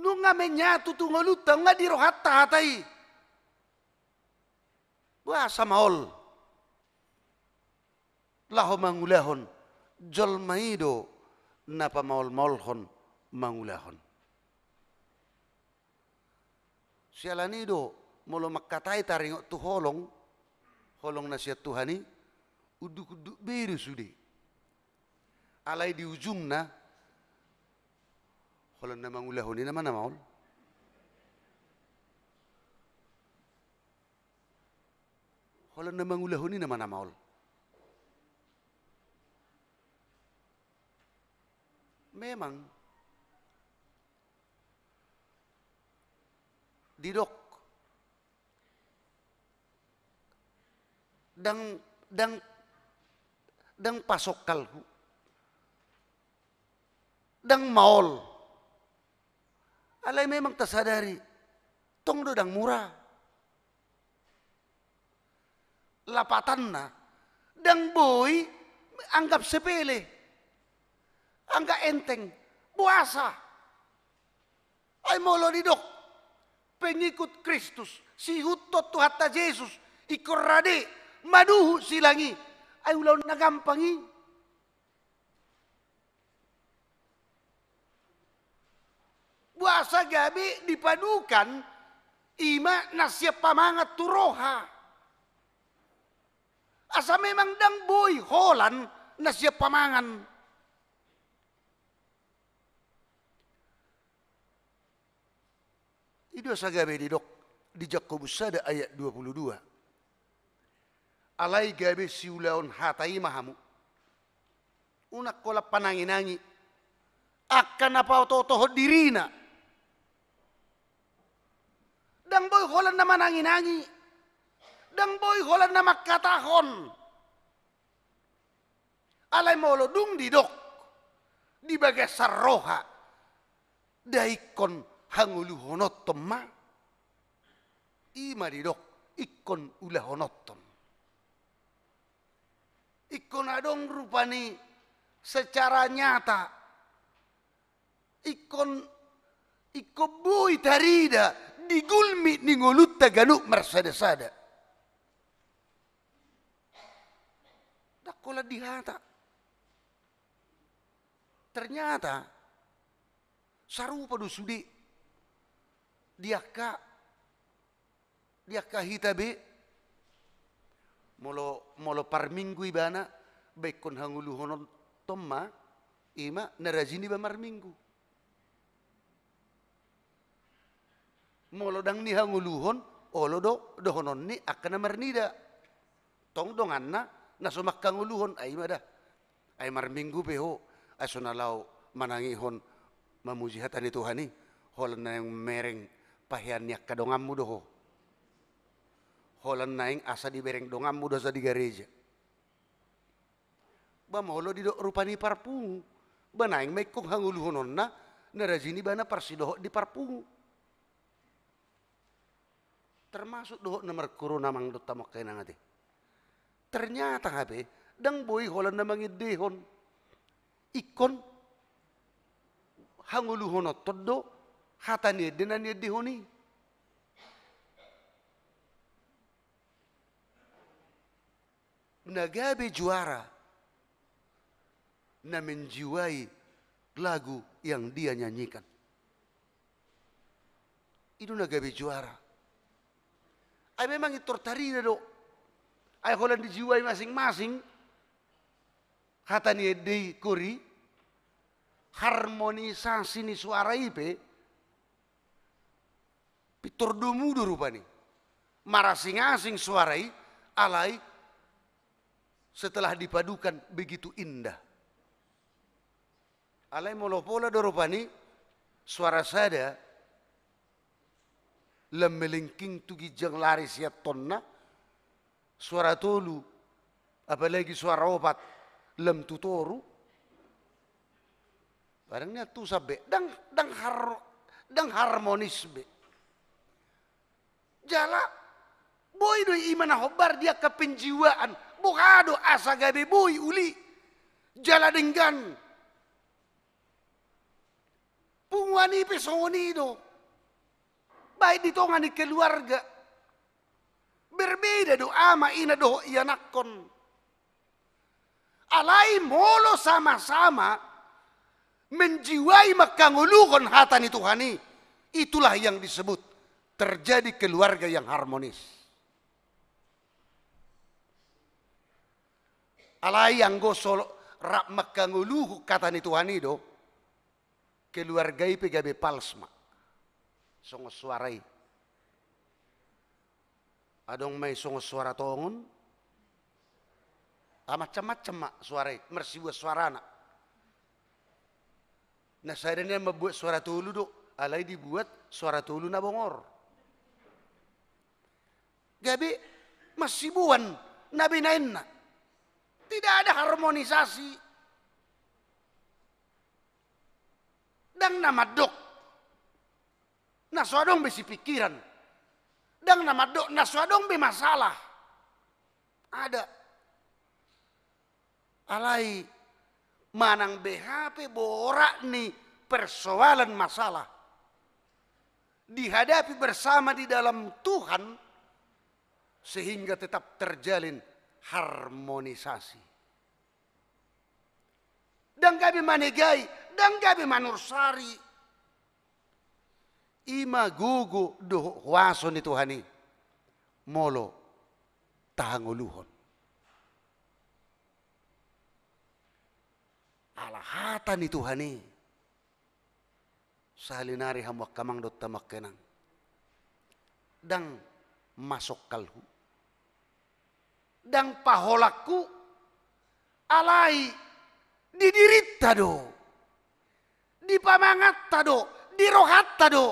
Nunga menyatu tu ngolunta, nunga di rohanta hata i. Boasa maol laho mangulahon? Jolma i do na pamaolmaolhon mangulahon. Siala ni i do, molo mangkatai taringot tu holong, holong na sian Tuhan i, unduk-unduk be do sude. Alai di ujungna, holan na mangulahon i nama na maol. Holan na mangulahon i nama na maol. Memang didok, ndang, ndang, ndang pasongkalhu, ndang maol. Alai memang tasadari, tong do ndang mura. Lapatanna, ndang boi anggap sepele, anggap enteng. Boasa? Ai molo didok pengikut Kristus, siihuthon Tuhanta Jesus, ingkon rade manuhuk silang i, ai ulaon na gampang i. Boasa gabe dipadukan, i ma na sian pamangan tu roha. Asa memang ndang boi holan na sian pamangan. I do asa gabe didok di Jakobus sada ayat dua puluh dua. Alai gabe siulaon hata i ma hamu. Unang holan panangi-nangi angka na paoto-otohon dirina. Ndang boi holan na manangi-nangi. Ndang boi holan na mangkatahon. Alai molo dung didok di bagasan roha, nda ingkon hangoluhononton ma. I ma didok ingkon ulahononton. Ingkon adong rupani secara nyata. Ingkon, ingkon boi tarida di gulmit ni ngolunta ganup marsada-sada. Ndang holan di hata. Ternyata sarupa do sude di angka, di angka hita be. Molo, molo parminggu ibana, ba ingkon hangoluhononton ma, i ma na rajin iba marminggu. Molo ndang nihangoluhon, olo do dohonon ni angka na marnida. Tong donganna na so manghangoluhon, ai ma da. Ai marminggu pe ho, ai so na laho manangihon mamuji hata ni Tuhan i, holan naeng mereng pahean ni angka donganmu do ho. Holan naeng asa dibereng donganmu do asa di gareja. Ba molo didok rupani parpungu, ba naeng ma ingkon hangoluhononna na rajin ibana parsidohot di parpungu. Termasuk dohot na markorona, amang dohot hamu angka inang ate. Ternyata hape ndang boi holan na mangendehon. Ingkon hangoluhononton do hata ni ende na niendehon i. Na gabe juara na menjiwai lagu yang dia nyanyikan. I do na gabe juara. Ai memang intor tarida do. Ai holan dijiwai masing-masing hata ni ende i, kori, harmonisasi ni suara i pe pintor domu do rupani. Marasing-asing suara i, alai setelah dipadukan begitu indah. Alai molo pola do rupani suara sada lam melengking tu ginjang lari sian tonna, suara tolu, apalagi suara opat, lam tu toru. Barang nian tu sampe, ndang, ndang har-, Ndang harmonis be. Jala boi do i ma na hombar di angka penjiwaan. Boha do asa gabe boi uli? Jala denggan. Punguan i pe songon i do. Baik di tonga ni keluarga. Berbeda do ama, ina dohot ianakhon. Alai molo sama-sama menjiwai, manghangoluhon hata ni Tuhan i, itulah yang disebut terjadi keluarga yang harmonis. Alai anggo so rap manghangoluhon hata ni Tuhan i do, keluarga i pe gabe pals ma. Songon suara i. Adong ma i songon suara tongon. Ah, macam-macam ma suara i, marsibuat suarana. Na sada nian mambuat suara tolu do, alai dibuat suara tolu na bongor. Gabe marsibuan na binaenna. Tidak ada harmonisasi. Ndang na mandok na so adong be sipingkiran. Ndang na mandok na so adong be masalah. Ada. Alai manang beha pe borat ni persoalan, masalah, dihadapi bersama di dalam Tuhan, sehingga tetap terjalin harmonisasi. Ndang gabe manegai, ndang gabe manursari. I ma gogo dohot huaso ni Tuhan i molo tahangoluhon. Ala hata ni Tuhan i. Sahali nari hamu angka amang dohot hamu angka inang, ndang masongkalhu, ndang paholangku, alai di dirinta do, di pamangatta do, di rohanta do.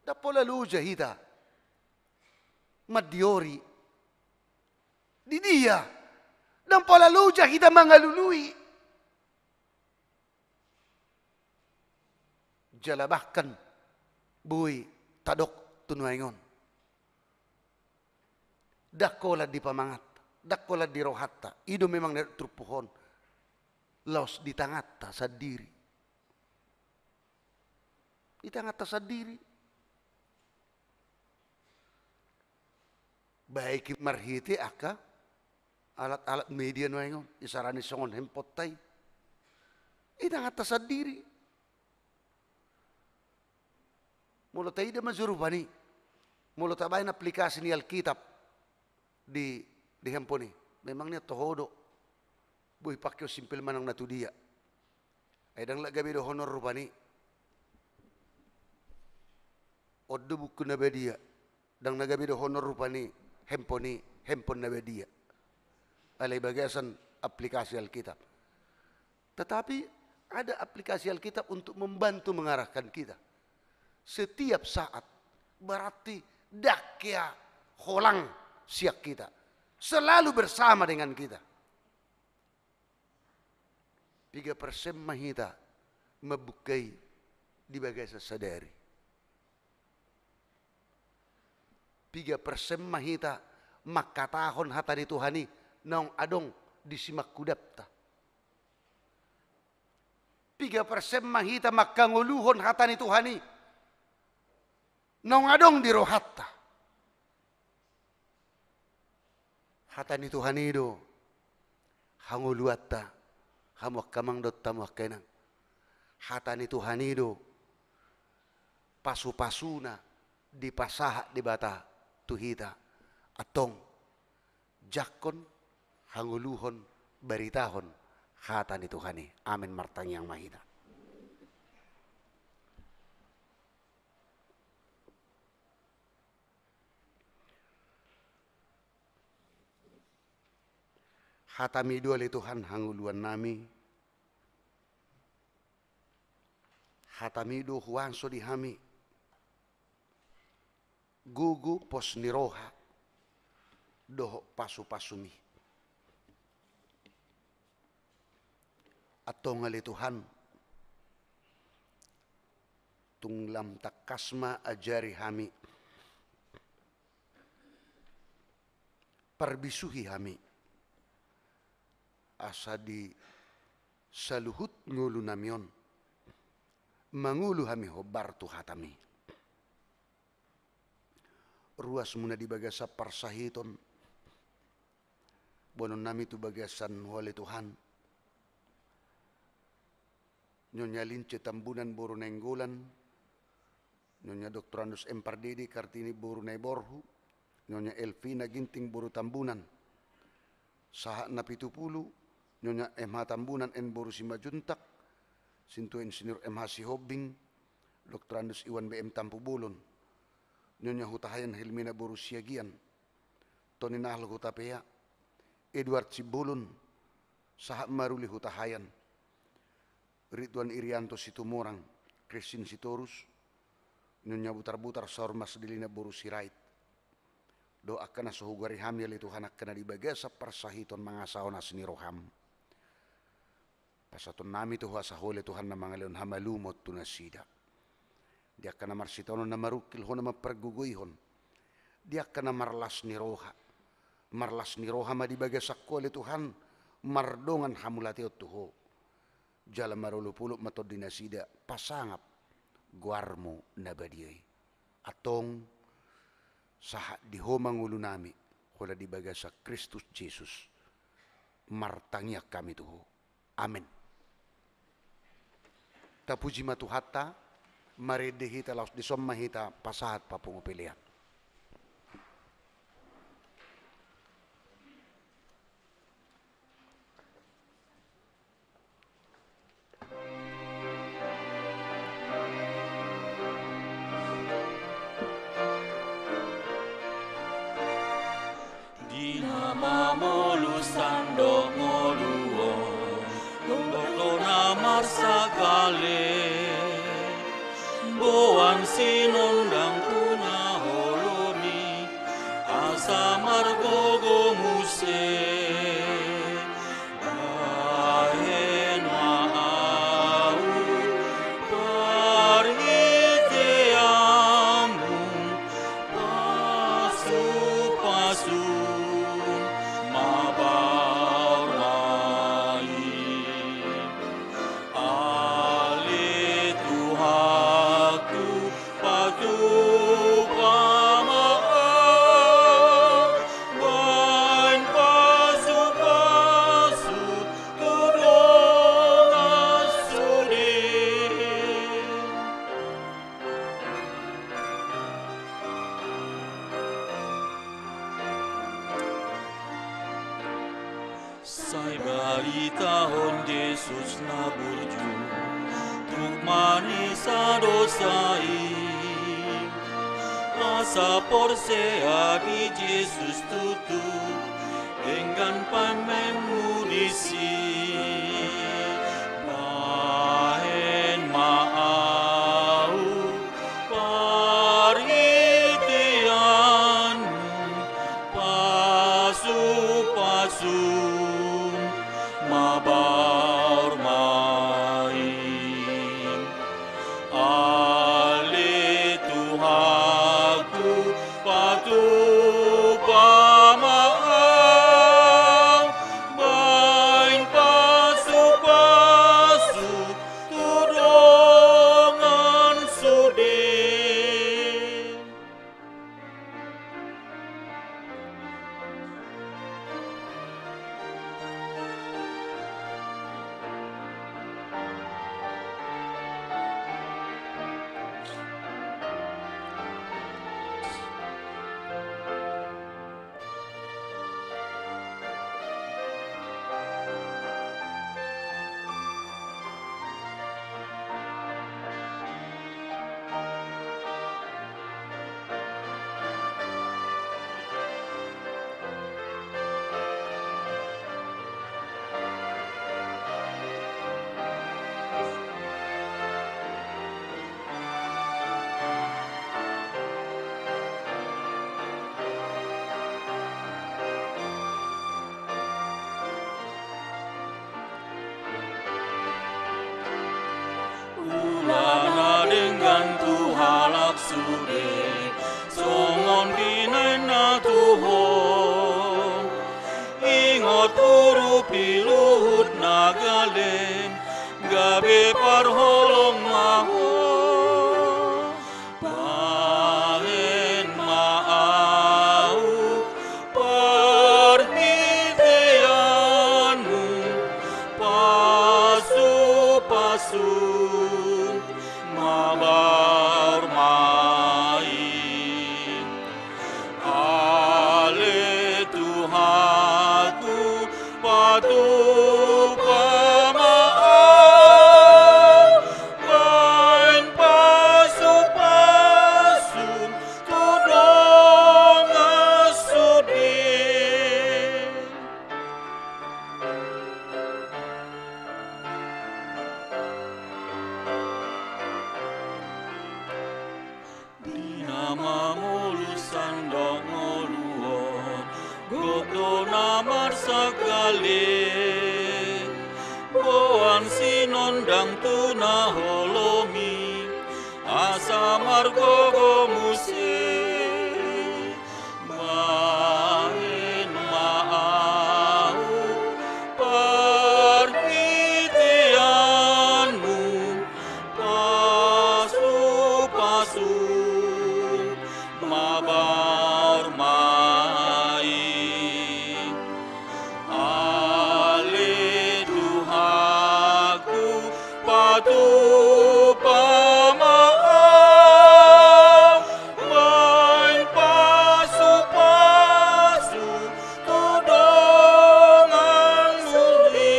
Ndang pola loja hita mandiori. Di dia? Ndang pola loja hita mangalului. Jala bahkan boi tadok tu nuaeng on, ndang holan di pamangatta, ndang holan di rohanta. I do memang na turpuk on, laos di tanganta sandiri. Di tanganta sandiri. Baik i marhite angka alat-alat media nuaeng on, isarana songon handphoneta i. Di tanganta sandiri. Molo taida ma jo rupani, molo tabaen aplikasi ni Alkitab di, di handphone i, memang nian toho do boi pangkeon simpel manang na tudia. Ai ndang lak gabe dohonon rupani, on do buku na badia. Ndang na gabe dohonon rupani handphone i handphone na badia, alai bagasan aplikasi Alkitab. Tetapi ada aplikasi Alkitab untuk membantu mengarahkan kita setiap saat. Berarti ndang hea holang sian hita, selalu bersama dengan kita. Piga persen ma hita mambuka i di bagasan sadari? Piga persen ma hita mangkatahon hata ni Tuhan i naung adong di simangkudapta? Piga persen ma hita manghangoluhon hata ni Tuhan i naung adong di rohanta? Hata ni Tuhan i do hangoluanta, hamu angka amang dohot hamu angka inang. Hata ni Tuhan i do pasupasuna dipasahat Debata tu hita. Antong, jangkon, hangoluhon, baritahon hata ni Tuhan i. Amen. Martangiang ma hita. Hatami do ale Tuhan hangoluannami. Hatami do huaso di hami, gogo, pos ni roha dohot pasupasumi. Antong ale Tuhan, tung lam tangkas ma ajari hami, parbisuhi hami, asa di saluhut ngolunami on mangolu hami hombar tu hatami. Ruasmuna di bagasan parsahiton, boanonnami tu bagasan Ho ale Tuhan. Nyonya Lince Tambunan boru Nainggolan, Nyonya Doktor Andus M Pardede Kartini boru Naiborhu, Nyonya Elvina Ginting boru Tambunan, sahat na pitu pulu, Nyonya M H Tambunan N boru Simanjuntak, Sintua Insinyur M H Sihombing, Doktor Andus Iwan B M Tampubolon, Nyonya Hutahaean Helmina boru Siagian, Tony Nahl Hutapea, Edward Sibolon, sahat maruli Hutahaean, Ridwan Irianto Situmorang, Christine Sitorus, Nyonya Butarbutar Saur Mas Delina boru Sirait. Dohot angka na so hugoari hami ale Tuhan, angka na di bagasan parsahiton mangasahon asi ni roham. Pasahatonnami tu Ho asa Ho ale Tuhan na mangalehon hamalumon tu nasida. Di angka na marsitaonon na marungkil Ho na mampargogoihon. Di angka na marlas ni roha. Marlas ni roha ma di bagasan Ho ale Tuhan, mardongan hamauliateon tu Ho. Jala marolopolop ma tondi nasida pasangap goarmu na badia i. Antong, sahat di Ho ma ngolunami, holan di bagasan Kristus Jesus, martangiang hami tu Ho. Amen. Tapuji ma Tuhanta, marende hita laos dison ma hita pasahat papungu pelean. Di na mamolus tandok ngolu on, dohot na marsangkale, boan sinondang tu na holom i, asa margogo muse. Bahen ma ahu parhiteanmu, pasupasu ma baor ma i. Ale Tuhanku, patupa ma ahu, bahen pasupasu tu dongan sude. Sai baritahon Jesus na burju tu manesa dosa i. Asa porsea di Jesus tutu, denggan paimbahenmu disi. Bahen ma ahu parhiteanmu, pasupasu ma baor ma i. Ale Tuhanku, patupa ma ahu, bahen pasupasu tu dongan sude. Gale, gabe parholong ma ho. Bahen ma ahu parhiteanmu, pasupasu mabar ma i. Ale Tuhanku, patupa ma ahu, bahen pasupasu tu dongan sude. Di na mangolu sandok ngolu on, gok do na marsangkali. Boan sinondang tu na holom i, asa margogo muse. Bahen ma ahu parhiteanmu, pasupasu mabar ma i. Ale Tuhanku, patupa ma ahu, bahen pasupasu tu dongan sude.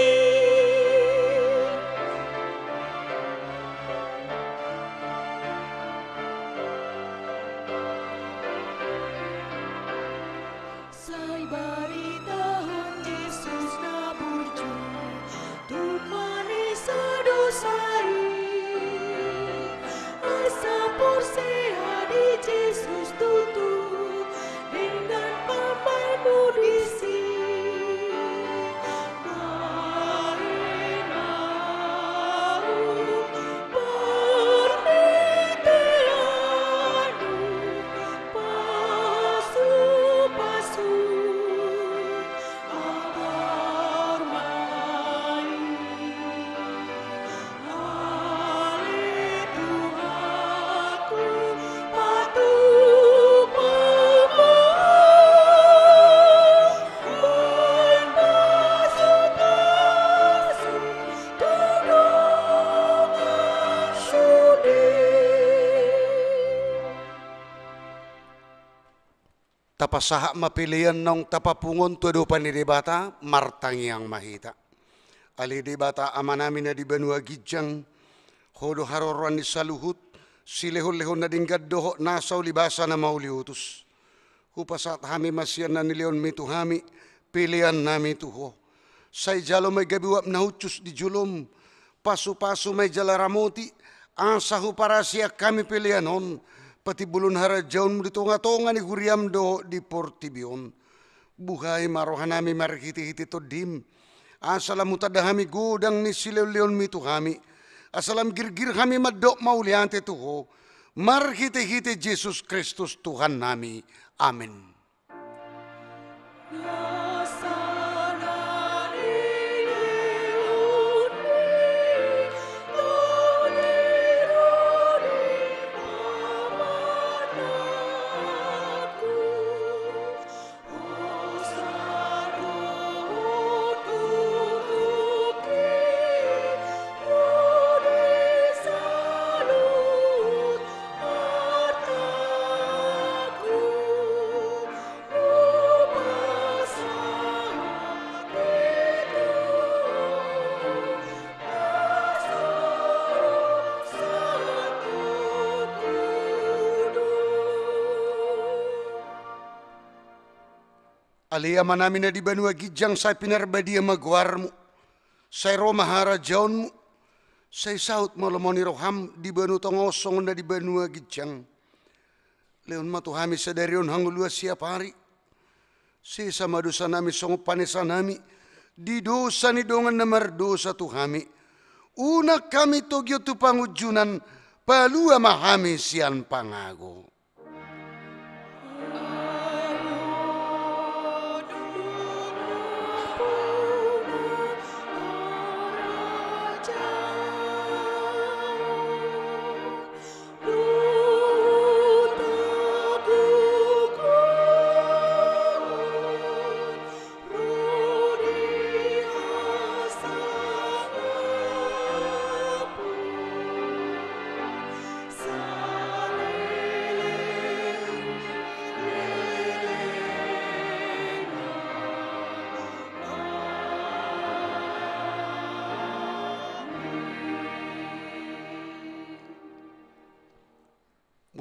Sai baritahon Jesus na burju tu manesa dosa i. Asa porsea di Jesus tutu denggan pambahenmu disi. Bahen ma ahu parhiteanmu, pasupasu mabar ma i. Ale Tuhanku, patupa ma ahu, bahen pasupasu tu dongan sude. Tapasahat ma pelean naung tapapungu on tu adopan ni Debata, martangiang ma hita. Ale Debata Amanami na di banua ginjang, Ho do haroroan ni saluhut, silehonlehon na denggan dohot nasa ulibasa na mauliutus. Hupasahat hami ma sian na nilehonmi tu hami peleannami tu Ho. Sai jalo ma i gabe uap na hushus di jolom, pasupasu ma i jala ramoti, asa huparasian hami pelean on patimbulhon harajaonmu di tongatonga ni huriam dohot di portibi on. Buhai ma rohanami marhitehite Tondim, asa lam hutanda hami godang ni silehonlehonmi tu hami, asa lam girgir hami mandok mauliate tu Ho, marhitehite Jesus Kristus Tuhannami. Amen. Ale Amanami na di banua ginjang, sai pinarbadia ma goarmu, sai ro ma harajaonmu, sai saut ma lomo ni roham di banua tonga on songon na di banua ginjang. Lehon ma tu hami sadari on hangoluan siapari. Sesa ma dosanami songon panesanami di dosa ni dongan na mardosa tu hami. Unang hami togihon tu pangunjunan, palua ma hami sian pangago.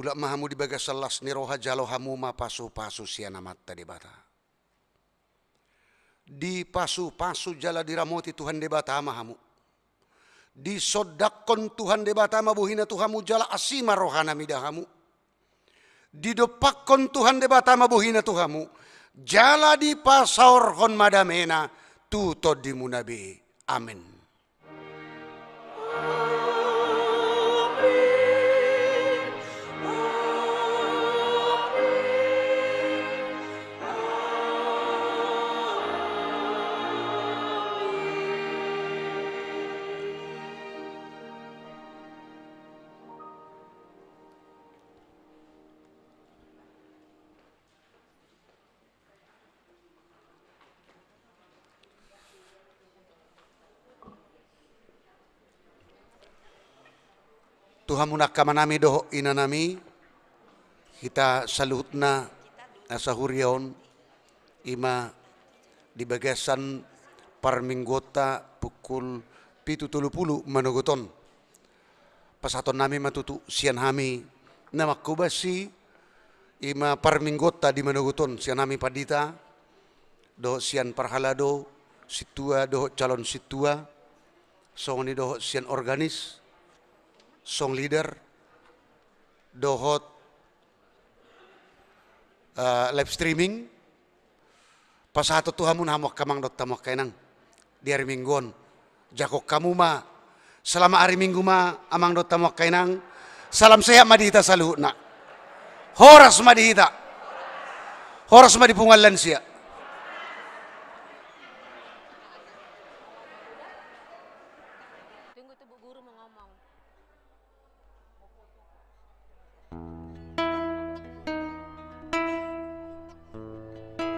Godang ma hamu di bagasan las ni roha, jalo hamu ma pasupasu sian Amanta Debata. Dipasupasu jala diramoti Tuhan Debata ma hamu. Disondangkon Tuhan Debata ma bohina tu hamu jala asi ma rohana mida hamu. Didompakkon Tuhan Debata ma bohina tu hamu jala dipasaorhon ma damena tu tondimuna be. Amen. Tu hamu angka amanami dohot inanami, hita saluhutna asa huria on, i ma di bagasan parmingguonta pukul pitu tolu pulu manogot on. Pasahatonnami ma tutu sian hami na mangkobasi, i ma parmingguonta di manogot on, sian hami pandita dohot sian parhalado, sintua dohot calon sintua, songon i dohot sian organis, song leader, dohot, eh, live streaming. Pasahaton tu hamu na hamu angka amang dohot hamu angka inang di ari Minggu on. Jangkon hamu ma. Selamat ari Minggu ma amang dohot hamu angka inang. Salam sehat ma di hita saluhutna. Horas ma di hita. Horas ma di punguan lansia. Tunggu tu Bu Guru mau ngomong.